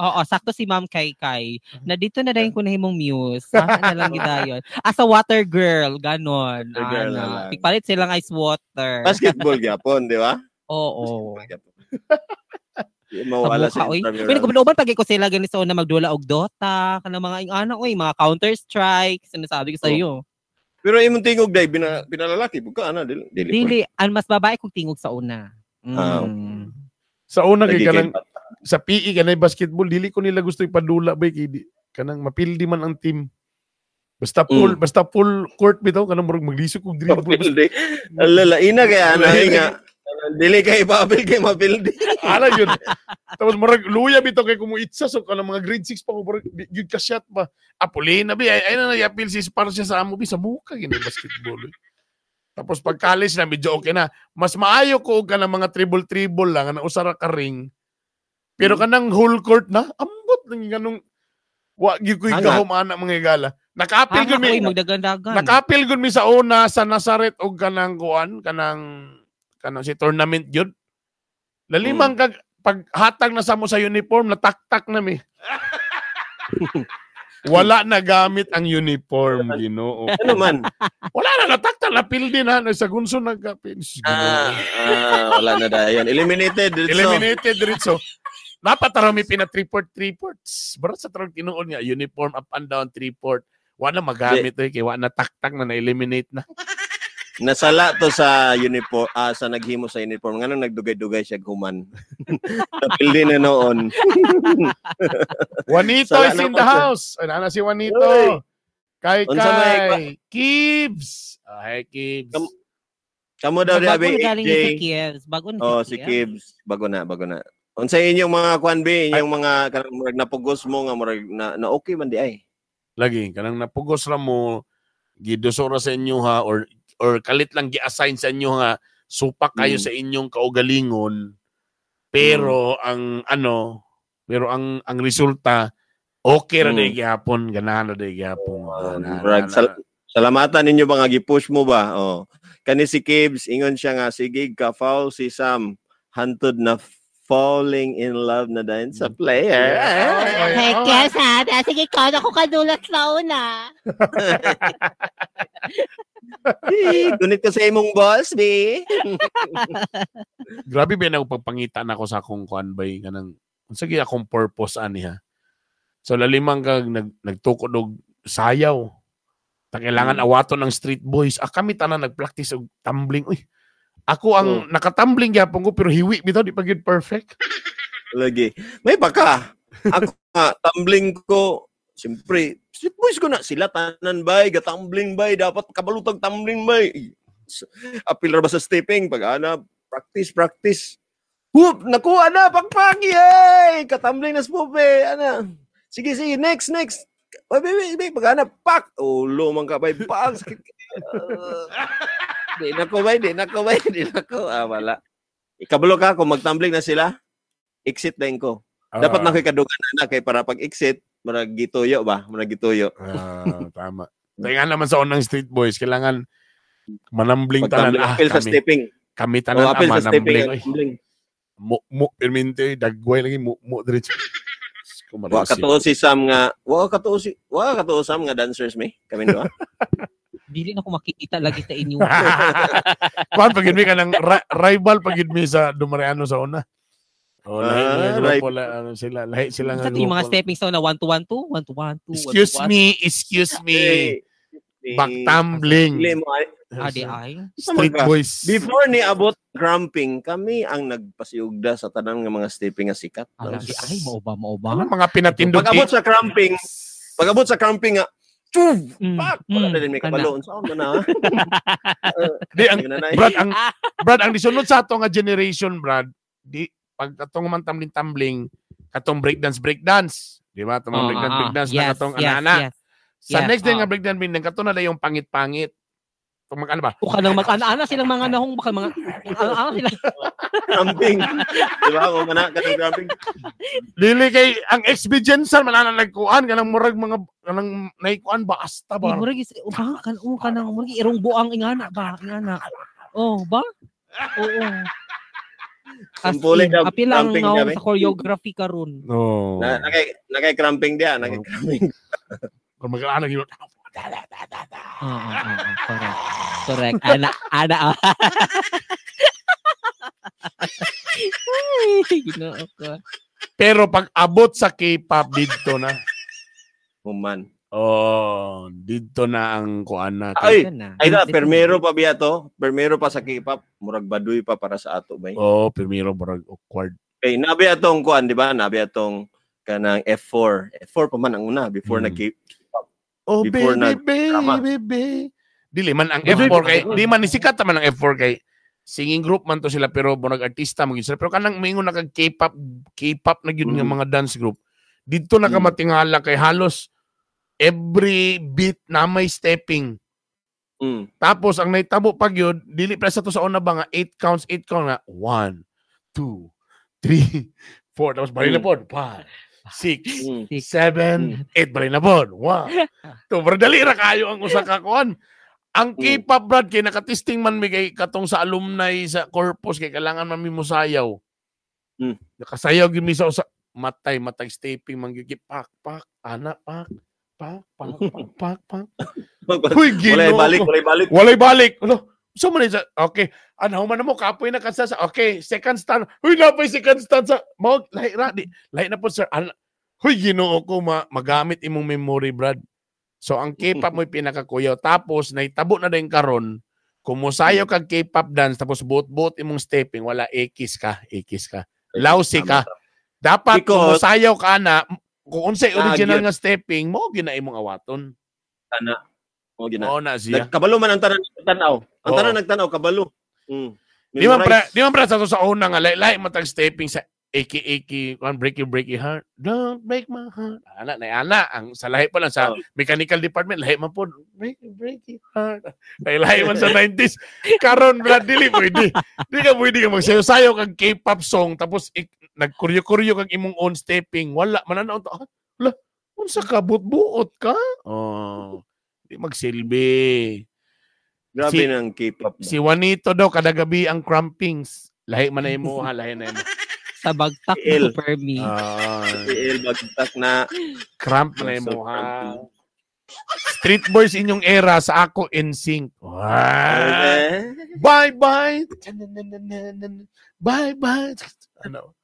Oo, sakto si Ma'am Kay Kay. Na dito na dayon ko nahimong muse. Asa na lang gidayon. As a water girl, ganon.
Water girl na
Ana.
lang.
Pigpalit silang ice water.
Basketball gyapon, di ba?
Oo.
Basketball gyapon. Di mawala
Sa
sa
mukha, oy.
intramural.
Pero kung pag ko sila ganito na magdula og Dota, kanang mga ingana oy, mga Counter Strike, sinasabi ko sa iyo.
Pero imong tingog day binalalaki pud ka ana dili dili.
Dili, ang mas babae kong tingog sa una.
Ah,
Sa una kay
Lagi kay
kanang sa PE kanay basketball dili ko nila gusto ipadula bay kay di, kanang mapildi man ang team. Basta full basta full court bitaw kanang murag maglisod kog dribble.
Mapildi. Alala ina kay ana nga. Dili kay ipapil kay mapildi.
Ala yun. Tapos murag luya bitaw kay kumuitsa so kanang mga grade 6 pa ko murag gyud ka shot ba. Apulina bi ay na yapil si Sparcia sa amo bi sa muka gini basketball. Eh. Tapos pag college na medyo okay na. Mas maayo ko og kanang mga tribble-tribble lang kanang usa ra ka ring. Pero kanang whole court na ambot lang ganung wa gyud ko'y
Hangat.
gahom ana mga higala. Nakapil
Hanga
gyud mi
oy, magdagandagan.
Nakapil gud mi sa una sa Nazaret og kanang kuan kanang kanang si tournament gyud. Lalimang kag paghatag na sa mo sa uniform nataktak na mi. Wala na gamit ang uniform, Ginoo.
Ano man?
Wala na nataktak na pildi na sa gunso nagkapil.
Wala na dayon. Eliminated diretso.
Eliminated diretso. Dapat tara mi pina 3-port 3-ports. Barat sa tarong tinuod nga uniform up and down 3-port. Wala na magamit oy kay wa na taktak na na-eliminate na.
Nasala to sa uniform sa naghimo sa uniform nganong nagdugay-dugay siya human. Napildi na noon.
Juanito
Sala
is in
na
the
po siya.
house. Ay, nana si Juanito.
Uy.
Kay
Unsa may
Kay. Kibs. Ah, hi, Kibs.
Kamo daw di
Bago
abi
na galing
AJ.
ni si Kievs. Bago na
Oh, si Kibs. Bago na, bago na. Unsa inyong mga kwan be, inyong mga kanang murag napugos mo nga murag na okay man di ay.
Lagi, kanang napugos ra mo, giduso ra sa inyo ha, or kalit lang gi-assign sa inyo nga, supak kayo sa inyong kaugalingon, pero ang ano, pero ang resulta, okay ra day gihapon, ganahan ra day gihapon.
Murag salamatan ninyo ba nga gi-push mo ba? Oh. Kani si Kibs ingon siya nga sige ka foul si Sam hantod na falling in love na dayon sa player.
Heck yes, ha? Sige, ikaw ako kadulat sa una.
Eh, Gunit ka sa imong boss, be.
Grabe ba na pagpangita na ako sa akong kuan bay kanang unsa gyud akong purpose ani ha. So lalimang kag nagtukod og sayaw. Ta kailangan awaton ng street boys. Ah, kami tanan nagpractice og tumbling. Uy. Ako ang nakatumbling gyapon ko pero hiwi bitaw di pa gyud perfect.
Lagi. May baka. Ako nga, tumbling ko, siyempre, street boys ko na. Sila tanan bay, gatumbling bay, dapat kabalutag tumbling bay. Apil ra ba sa stepping? Pag ana, practice, practice. Whoop! Nakuha na! Pakpak! Yay! Katumbling na spupe! Ana. Sige, sige. Next, next. Ay, baby, baby. Pag ana, pak! Ulo man ka, bay. Pak! Sakit. Di na ko, bay. Di na ko, bay. Di na ko. Ah, wala. Ikabalo ka, kung magtumbling na sila, exit na ko. Dapat na ko'y kadugan na kay para pag exit, murag gituyo ba? Murag gituyo.
Tama. Kaya nga naman sa unang street boys, kailangan manambling tanan.
Pagtumbling, apil sa
kami,
stepping.
Kami tanan
Oh, apil sa stepping.
manambling. Oy.
Tumbling.
Mo permente dagway lagi mo diretso.
Wa katuo si Sam nga, wa katuo Sam nga dancers me. Kami duha.
Dili na ko makikita lagi sa inyo.
Kuan pag mi ka ng rival pag mi sa Dumariano sa una. Oh, lahi nga grupo la, ano sila, lahi sila nga
Sa yung mga
grupo.
stepping stone na 1 2 1 2 1 2 1 2.
Excuse me, excuse me. Back tumbling.
Dili mo ay.
Di ay.
Street boys.
Before ni abot cramping, kami ang nagpasiugda sa tanan nga mga stepping nga sikat.
Di ay, mao ba, mao ba?
Ano mga pinatindog?
Pag abot sa cramping, nga, Chuv! Pak! Wala na din may kabalo. Unsa man na?
Di ang Brad ang Brad ang disunod sa ato nga generation Brad, di pag katong man tumbling tumbling katong breakdance breakdance, di ba? Katong
Oh,
breakdance breakdance na
Yes,
katong
yes,
ana-ana.
yes.
Sa
Yes,
next day nga breakdance breakdance kato na yung pangit-pangit. Mag ano ba?
O kanang mag-ana-ana silang mga nahong baka mga ana sila.
Cramping. Di ba? Mo man kanang cramping.
Dili kay ang XB Jensen man ana nagkuan kanang murag mga kanang naikuan ba asta ba?
Murag is ba kan o kanang murag irong buang ingana ba ingana. Oh, ba? Oo. As in, apil ang ngaw sa choreography karon.
No.
Nakay cramping dia, nakay cramping.
Kung mag-ana gyud.
Correct. Correct. Ana, ana. Ay, Ginoo ko.
Pero pag abot sa K-pop didto na.
Human.
Oh, didto na ang kuan na.
Ay, ay da, permero pa biya to. Permero pa sa K-pop, murag baduy pa para sa ato bay.
Oh, permero murag awkward.
Okay, nabi atong kuan, di ba? Nabi atong kanang F4. F4 pa man ang una before nag K-pop.
Oh, before baby, baby, baby. Dili man ang F4 kay, di man ni sikat man ang F4 kay singing group man to sila pero murag artista man gyud sila. Pero kanang maingon na kag K-pop, K-pop na gyud nga mga dance group. Didto na ka matingala kay halos every beat na may stepping. Tapos ang nahitabo pag yun, dili pa sa to sa una ba nga 8 counts, 8 count na 1, 2, 3, 4. Tapos bali na po. 5, 6, 7, 8. Bali na po. 1, 2. Pero dali ra kayo ang usa ka kuan. Ang K-pop brad kay nakatesting man mi kay katong sa alumni sa corpus kay kailangan man mi mosayaw. Nakasayaw gyud mi sa usa matay matag stepping man gyud pak pak ana pak pak pak pak pak. Uy,
walay balik, walay balik.
Walay balik. Ano? So man sa okay, ano man mo kapoy na kansa sa okay, second stand. Uy, napay second stand sa mo lahi ra di. Lahi na po sir. Huy, Ginoo ko magamit imong memory brad. So ang K-pop mo'y pinakakuyaw. Tapos naitabo na din karon kung mosayaw kag K-pop dance tapos buot-buot imong stepping, wala ekis ka, ekis ka. Lousy ka. Dapat kung mosayaw ka na kung unsay original nga stepping mo gina imong awaton.
Ana. Mo gina.
Oo na siya.
Kabalo man ang tanan nagtan-aw. Ang tanan nagtan-aw kabalo.
Di man pra sa una nga lahi matag stepping sa Iki iki one break your heart. Don't break my heart. Ana na ana ang sa lahi pa lang sa mechanical department lahi man po break your heart. Lahi man sa 90s. Karon brad dili pwede. Di ka pwede ka magsayo-sayo kag K-pop song tapos nagkuryo-kuryo kag imong own stepping. Wala man na unta. Wala unsa ka buot-buot ka? Oh, di magsilbi.
Grabe ng K-pop.
Si Juanito daw kada gabi ang crampings. Lahi man na imo ha, lahi na imo.
Sa bagtak na per me.
TL bagtak na.
Cramp na imo ha. Street Boys inyong era sa ako NSYNC. Wow. Bye bye. Bye bye. Ano?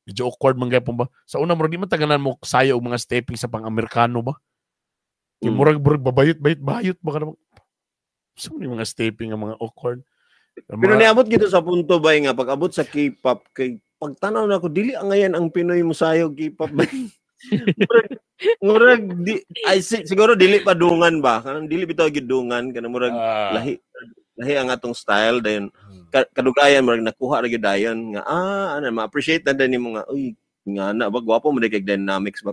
Medyo awkward man gaypon ba? Sa una murag di man taganan mo sayo og mga stepping sa pang-Amerikano ba? Kay murag babayot bayot bayot ba kana. So mga stepping ang mga awkward.
Pero niabot gito sa punto ba nga pag abot sa K-pop kay pagtanaw na ako dili ang ngayon ang Pinoy musayo K-pop ba. Murag di ay siguro dili pa dungan ba kanang dili bitaw gyud dungan kanang murag lahi lahi ang atong style dayon kadugayan murag nakuha ra gyud dayon nga ana ma-appreciate na din nimo nga uy nga na ba gwapo mo kay dynamics ba.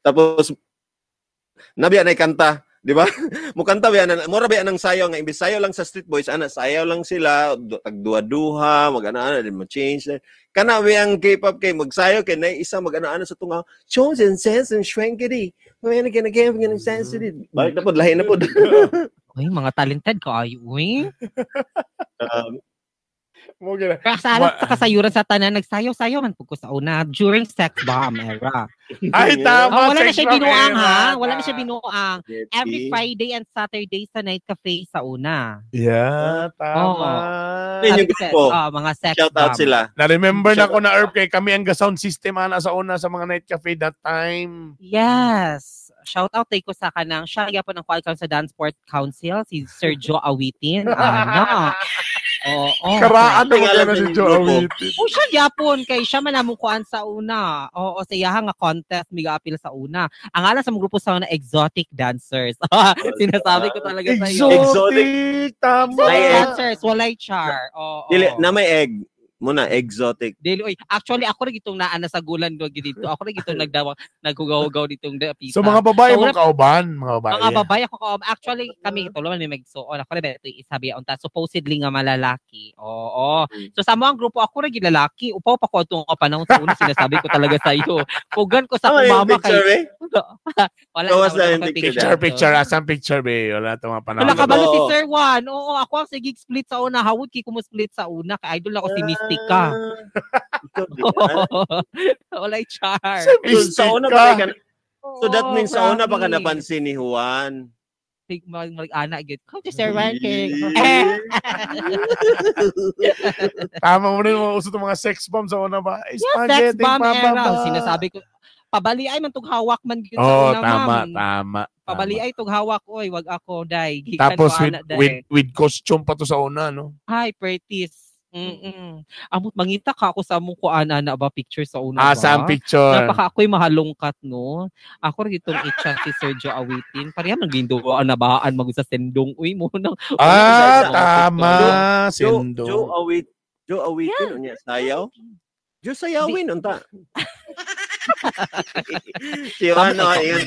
Tapos nabiya na kanta, di ba? Mukanta ba na mura ba nang sayaw nga imbes sayaw lang sa Street Boys ana sayaw lang sila tagduha-duha mag-ana-ana din mo-change kana ba ang K-pop kay magsayaw kay nay isa mag-ana-ana sa tunga chosen sense and shrinkity when again again sensitive balik na pod lahi na pod.
Uy, mga talented ka ay uy. Pero sa alam sa kasayuran sa tanan nagsayaw-sayaw man pud ko sa una during sex bomb era.
Ay tama.
Oh, wala na siya binuang ha. Wala na siya binuang. Every Friday and Saturday sa night cafe sa una.
Yeah, tama.
Oh, mga sex
shout out
bomb.
Sila.
Na-remember na ko na Herb kay kami ang sound system ana sa una sa mga night cafe that time.
Yes. Shout out tay ko sa kanang siya gyapon ang kuan sa Dance Sport Council si Sir Joe Awitin. Ana. Oo.
Karaan na na si Joe Awitin.
O siya gyapon kay siya man among kuan sa una. Oo, sa iyaha nga contest miga-appeal sa una. Ang ngalan sa mong grupo sa una Exotic Dancers. Sinasabi ko talaga sa iyo.
Exotic. Tama.
Exotic Dancers, walay char. Oo.
Dili na may egg. Muna exotic.
Dili oy, actually ako ra gitong naa na sa gulan do dito. Ako ra gitong nagdawa naghugaw-hugaw ditong dapita.
So mga babae
So,
mo kauban, mga babae.
Mga babae ako ka actually kami tulo man may magsuon. Ako ra ba ito isabi unta supposedly nga malalaki. Oo. So sa mo ang grupo ako ra gid lalaki. Upaw pa ko atong panahon sa una sinasabi ko talaga sa iyo. Pugan ko sa
Tama
akong
yung
mama
picture,
kay
eh.
wala
Gawas
na,
na
wala
yung
pa
picture.
Picture, picture. Asang picture, be? Wala itong mga panahon.
Wala ka ba
Oo.
si Sir Juan? Oo, ako ang sige split sa una. Hawod kay ko split sa una. Kay idol ako si Mystica.
Ikaw di, ah.
Walay char.
Sa
So, sa una pa
Mystica.
ka, so that means sa una pa ka
promise.
napansin ni Juan.
Sig mag ana gyud. Come to Sir Juan kay. Eh,
Tama mo rin mga uso itong mga sex bomb sa una ba?
Yeah, sex
Spaghetti,
bomb
pa, pa,
era.
pa.
Sinasabi ko pabali ay man tug hawak man gyud sa
Oh,
una,
tama,
ma'am.
tama.
Pabali ay tug hawak oy, wag ako day. Gikan
Tapos
ko
with,
ana, day.
with costume pa to sa una, no?
Hi, Pertis. Amot mangita ka ako sa among kuan ana ba picture sa una
Ah,
ba?
sa ang picture.
Napaka ako'y mahalongkat no. Ako rin itong i-chat si Sergio Awitin. Pareha man ginduwa na bahaan mag sa sendong uy mo nang.
Ah,
Mga
tama.
Joe,
Sendo.
Joe awit, Joe awitin unya sayaw. Joe sayawin unta. Si Juan,
Tama
oh,
ikaw.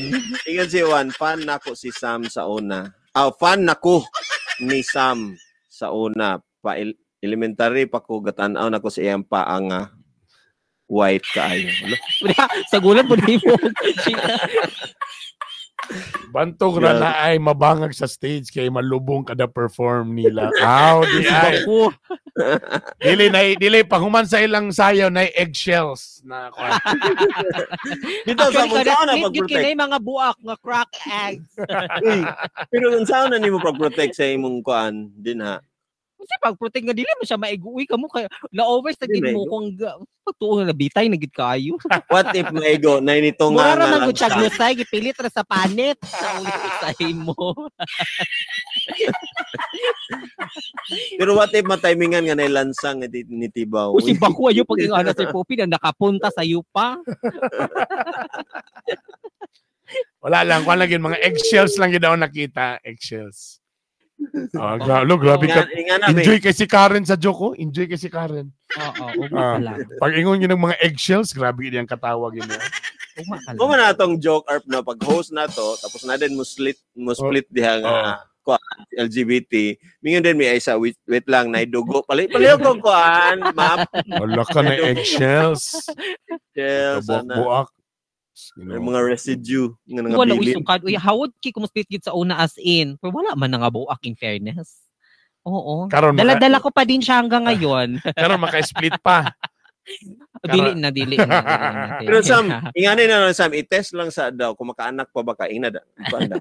ingan si Juan, fan nako si Sam sa una. Ah, fan nako ni Sam sa una. Pa elementary pa ko gatan-aw nako sa iyang paa nga white kaayo. Alo,
Sa gulat mo di mo.
Bantog ra na ay mabangag sa stage kay malubong kada perform nila. Aw, di ay.
Bako.
Dili na dili panghuman sa ilang sayaw na eggshells na kuan.
Dito sa
Actually,
unsa
kada
na
split gyud
pag-protect.
kinay mga buak nga crack eggs.
Uy, pero unsa na nimo pag-protect sa imong kuan din ha?
Kasi pag-protect nga dili mo siya maiguwi ka mo kay na-over sa
Di
gid mo
maigo.
kung pagtuo nga nabitay na gid kaayo.
What if maigo na nito nga
Mura ra
nga
man gud siya
lang
gusay gipilit ra sa panit sa ulit sa imo.
Pero what if matimingan nga nailansang nga ni Tibaw?
Uy, si Baku ayo pag ingana si Poppy na nakapunta sa yupa.
Wala lang, kuan lang yun, mga eggshells lang yun daw nakita, eggshells. Ah, lo, grabe ka.
Inga na,
Enjoy kay si Karen sa joke ko. Enjoy kay si Karen.
Oo, ugma
Ah.
ka lang.
Pag ingon yun ng mga eggshells, grabe yun ang katawag yun.
Ugma ka lang.
Mo man atong joke arp na pag host na to tapos na din mo split diha nga kuan LGBT. Mingon din mi ay sa wait, wait lang nay dugo. Pali paliw ko kuan, ma'am.
Wala ka na eggshells.
Yes, ana.
Buak-buak.
May mga residue nga
Wala uy
nangabilin.
sukad. Uy, hawod kay kumusplit gid sa una as in. Pero wala man nga buak in fairness. Oo.
Karon maka,
Dala-dala ko pa din siya hanggang ngayon.
karon maka-split pa.
Dili na, dili na. Dili na, dili
Pero Sam,
na.
ingani na lang Sam, i-test lang sa daw kung makaanak pa ba ka ingna da. Kuan da.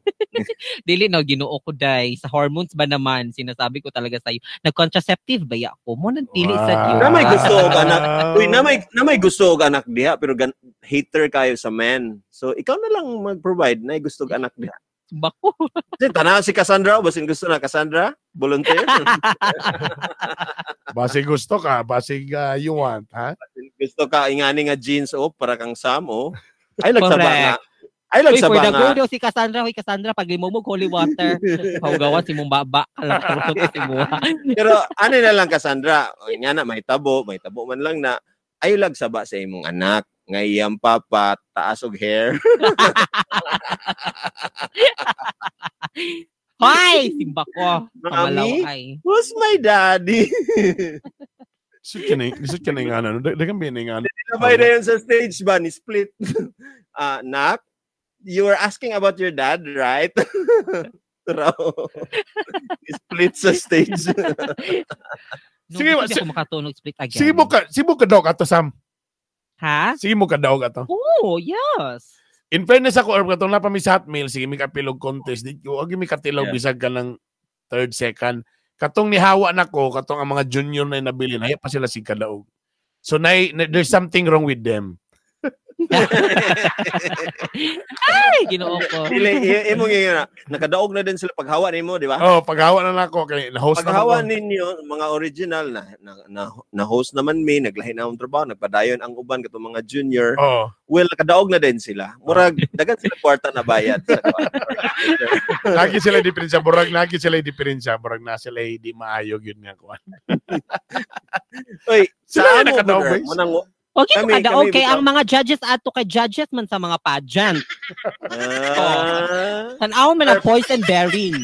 Dili na Ginoo ko day. Sa hormones ba naman sinasabi ko talaga sa iyo. Nag-contraceptive ba ya ako? Mo nang dili sa
Wow.
Diyo.
Na may gusto og anak. Uy, na may gusto og anak diha pero hater kayo sa men. So ikaw na lang mag-provide na gusto og anak diha.
Bako.
Kasi tanaw si Cassandra, basin gusto na Cassandra, volunteer.
Basig gusto ka, basig you want, ha?
Gusto ka ingani nga jeans oh para kang Sam oh. Ay lagsaba
Correct.
nga. Ay
Uy, for
lagsaba
the go
nga.
daw si Cassandra. Uy, Cassandra, pag limumog holy water. Paugawan si mong baba. Kalakaroon si muha.
Pero ano na lang Cassandra, nga na may tabo man lang na ay lagsaba sa imong anak nga iyang papa taas og hair.
Hoy! Simba ko. Pamalaw
Mami?
ay.
Who's my daddy?
Lisod ka na, lisod ka na yung ano. Dagan ba yun yung ano?
Sabay na yun sa stage ba ni Split. Ah, nak, you were asking about your dad, right? Raw. Split sa stage.
No,
Sige,
hindi ako makatunog split again.
Sige mo ka daw ato, Sam.
Ha?
Sige mo ka daw ato.
Oh, yes.
In fairness ako, or katong na pa mi sa Hotmail, sige mi kapilog contest. Di ko, agi mi katilaw
Yeah.
bisag ka ng third, second. Katong nihawa nako, katong ang mga junior na nabili, nahiya pa sila sig kadaog. So na, there's something wrong with them.
Ay, Ginoo ko.
Dili, imong ingon na, nakadaog na din sila paghawa nimo, di ba?
Oh, paghawa na nako kay na-host na
Paghawa
ko.
ninyo, mga original na na, na, na host naman mi, naglahi na akong trabaho, nagpadayon ang uban katong mga junior.
Oh.
Well, nakadaog na din sila. Murag dagan sila kwarta na bayad sa
Lagi sila diferensya, murag lagi sila diferensya, murag na sila di maayo gyud nga kuan.
Oy,
Sila
sa
yung
amo
nakadaog,
brother,
boys.
Munang
Huwag yun kadaog
kami
kay
bitaw.
ang mga judges ato kay judges man sa mga pageant.
Ah.
Tan-aw man ang poise and bearing.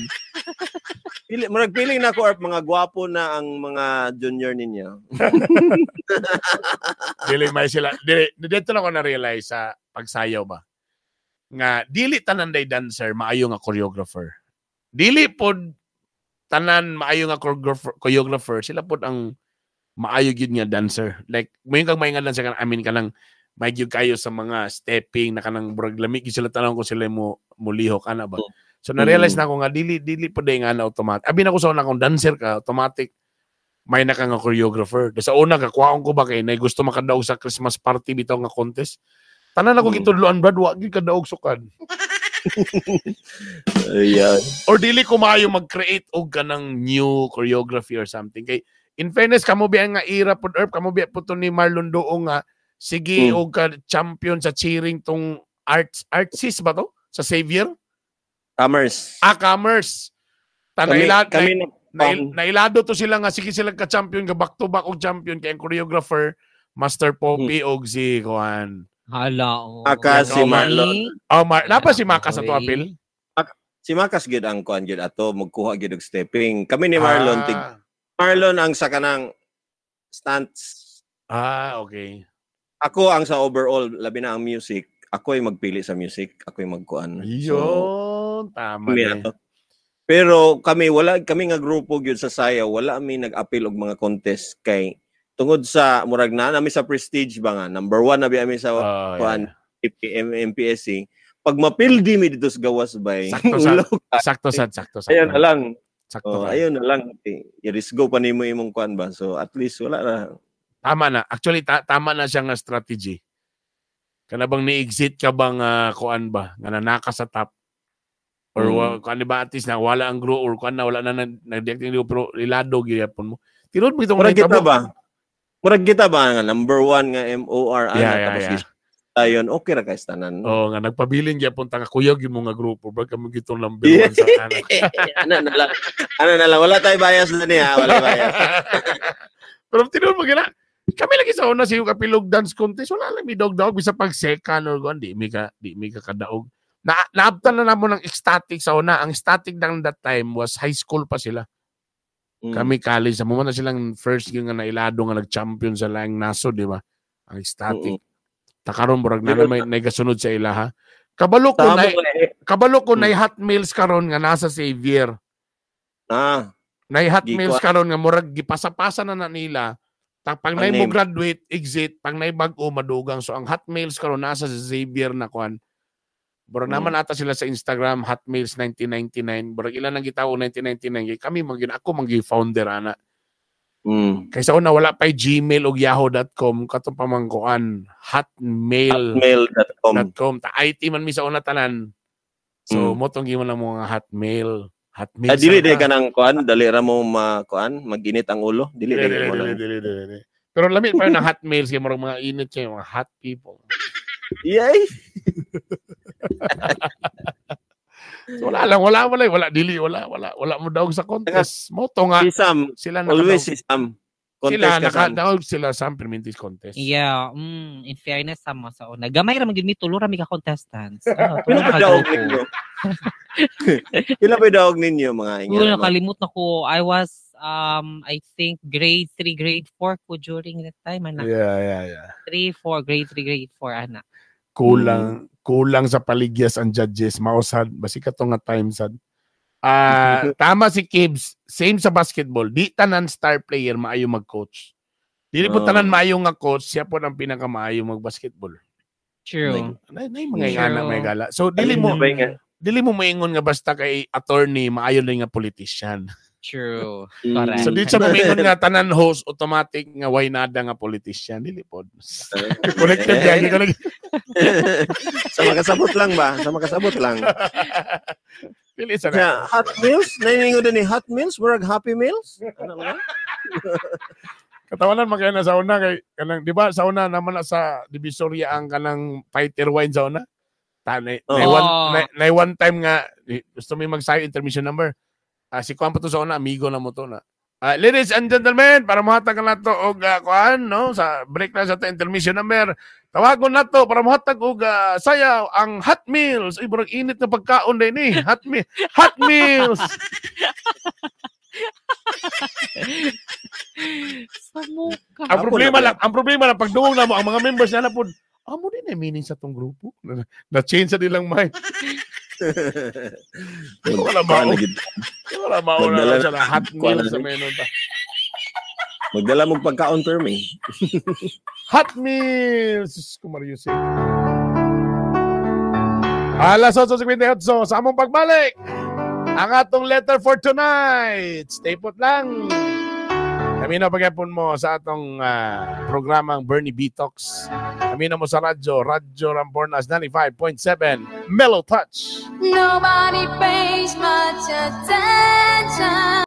Pili, murag feeling na ko Arp, mga gwapo na ang mga junior ninyo.
Dili may sila. Dili, dito na ko na-realize sa pagsayaw ba. Nga dili tanan day dancer maayo nga choreographer. Dili pod tanan maayo nga choreographer, sila pod ang maayo gyud nga dancer. Like moingon kang maayo nga dancer kan I mean kanang may gyud kayo sa mga stepping na kanang murag lami gyud sila tanawon kung sila mo mulihok ana ba. So na-realize na ako nga dili dili pod day nga na automatic. Abi na ko sa una kung dancer ka automatic may na ka nga choreographer. Sa una kakuhaon ko ba kay nay gusto makadaog sa Christmas party bitaw nga contest. Tanan ako gitudloan brad, wa gyud kadaog sukad.
Ayan.
Or dili ko maayo mag-create og kanang new choreography or something. Kay in fairness kamo biya nga era pod Erp, kamo biya pod to ni Marlon Doong nga sige og ka champion sa cheering tong artsis ba to sa Xavier?
Commerce.
Ah, commerce. Ta
Kami,
naila-
kami na,
nailado to sila nga sige sila ka champion ka back to back og champion kay ang choreographer Master Poppy og si kuan.
Hala. Oh.
Aka
si
Marlon.
Oh, napa si Maka sa to apil?
Si Makas gyud ang kuan gyud ato magkuha gyud og stepping. Kami ni Marlon, tig Marlon ang sa kanang stunts.
Ah, okay.
Ako ang sa overall, labi na ang music. Ako ay magpili sa music, ako ay magkuan. So,
Yun, tama
kami
eh.
ato. Pero kami wala kami nga grupo gyud sa sayaw, wala mi nag-appeal og mga contest kay tungod sa murag na nami sa prestige ba nga number one na biya mi sa
Oh,
kuan
yeah.
MPSC. Pag mapildi mi dito sa gawas bay.
Sakto sa-
ulo ka.
Sakto sad, sakto sakto.
Ayun na lang.
Sakto
Oh,
ka.
ayun na lang. I-risk go pa nimo imong kuan ba. So at least wala na.
Tama na. Actually tama na siya nga strategy. Kana bang ni-exit ka bang kuan ba nga nanaka sa top or kuan di ba at least na wala ang grow or kuan na wala na nag-directing pero ilado gyapon mo. Tinuod mo itong
Murag kita
nahitabo.
ba? Murag kita ba nga number one nga MOR ana tapos
Yeah.
tayon okay ra kay tanan.
Oo nga nagpabilin gyapon ta nga kuyog yung mga grupo bag kamo gitong number one sa anak.
Ano na lang. Ano na lang wala tayo bias na niya, wala bias.
Pero tinuod mo gina. Kami lagi sa una sa yung Kapilog Dance Contest, wala lang mi dog-dog bisa pag second or kuan di mi ka kadaog. Na naabtan na namo ng ecstatic sa una. Ang static nang that time was high school pa sila. Kami college, sa na silang first yung nga nailado nga nag-champion sa laing naso, di ba? Ang ecstatic. Takaron murag na
Pero-
may nagasunod sa ilaha. Kabalo ko
Tama
na
eh.
kabalo ko na hot meals karon nga nasa Xavier.
Ah,
Nay hot meals
Gikuha.
karon nga murag gipasa-pasa na na nila. Ta pag
Ang
nay mo
name.
graduate, exit, pag nay bag-o madugang. So ang hot meals karon nasa sa Xavier na kuan. Murag naman ata sila sa Instagram Hot Meals 1999. Murag ilan ang gitawag 1999 kay kami man gyud ako man gyud founder ana. Kay sa una wala pay Gmail og yahoo.com katong pamangkuan hotmail.com.
Hotmail.com.
Ta IT man mi sa una tanan. So mo tong gimo na mo nga hotmail. Hotmail.
Ah, dili
sa
di
una.
ka nang kuan, dali ra mo ma kuan, maginit ang ulo. Dili
Dili,
di
dili,
mo
dili,
lang.
dili, dili, dili. Pero lamit pa yun ang hot mails kay murag mga init kay mga hot people.
Yay.
So, wala lang, wala wala wala dili wala wala wala mo daog sa contest. Mo to nga
Si Sam,
sila
always
nakadaog.
si Sam.
Sila
Contest ka Sam.
nakadaog sila sa Permintis contest.
Yeah, in fairness sa mo sa una. Gamay ra man gyud mi tulo ra mi ka contestants. Oh, tulo
Pila
ra
ba
ka
daog
grupo.
ninyo? Pila ba daog ninyo mga
Uy,
inga?
nakalimot na ko. I was I think grade 3, grade 4 ko during that time ana.
Yeah.
3, 4, grade 3, grade 4 ana.
Kulang kulang sa paligyas ang judges mausad basi kato nga time sad. Ah, tama si Kibbs, same sa basketball. Di tanan star player maayo mag-coach. Dili po
Oh.
tanan maayo nga coach, siya po ang pinakamaayo mag-basketball.
True.
Nay nay mga ingana
True.
may gala. So dili mo
Ba nga?
dili mo maingon nga basta kay attorney maayo na nga politician.
True. Correct.
So dili sa maingon nga tanan host automatic nga way nada nga politician dili pod. Connected yan, connected.
Sa makasabot lang ba? Sa makasabot lang.
Dili sa na.
Kaya, hot meals? Nainingo din ni hot meals? Murag happy meals? Ano ba?
Katawanan man kayo na sa una kay kanang di ba sa una naman na sa Divisoria ang kanang fighter wine sa una. Ta nay,
Oh.
nay, one, nay one time nga eh, gusto mi magsayo intermission number. Ah, si Juan pa to sa una amigo na mo to na. Ladies and gentlemen, para mohatag na to og kuan, no, sa break na sa ato intermission number. Tawagon nato para mohatag og sayaw ang Hot Meals. Ay, murag init na pagkaon din ni. Hot meal. Hot Meals.
Sa mukha.
Ang problema lang, ang problema lang pagduong na mo ang mga members na pod, amo din na meaning sa tong grupo. Na change sa nilang mind. Wala mao. Wala mao na sa Hot Meals sa menon ta.
Magdala mo pagkaon per me.
Hot Meals! Diyos ko, Mario. Alas 8:58 sa among pagbalik. Ang atong letter for tonight. Stay put lang. Kami na pagyapon mo sa atong programang Bernie B. Talks. Kami na mo sa radyo, Radyo Rambornas 95.7, Mellow Touch.
Nobody pays much attention.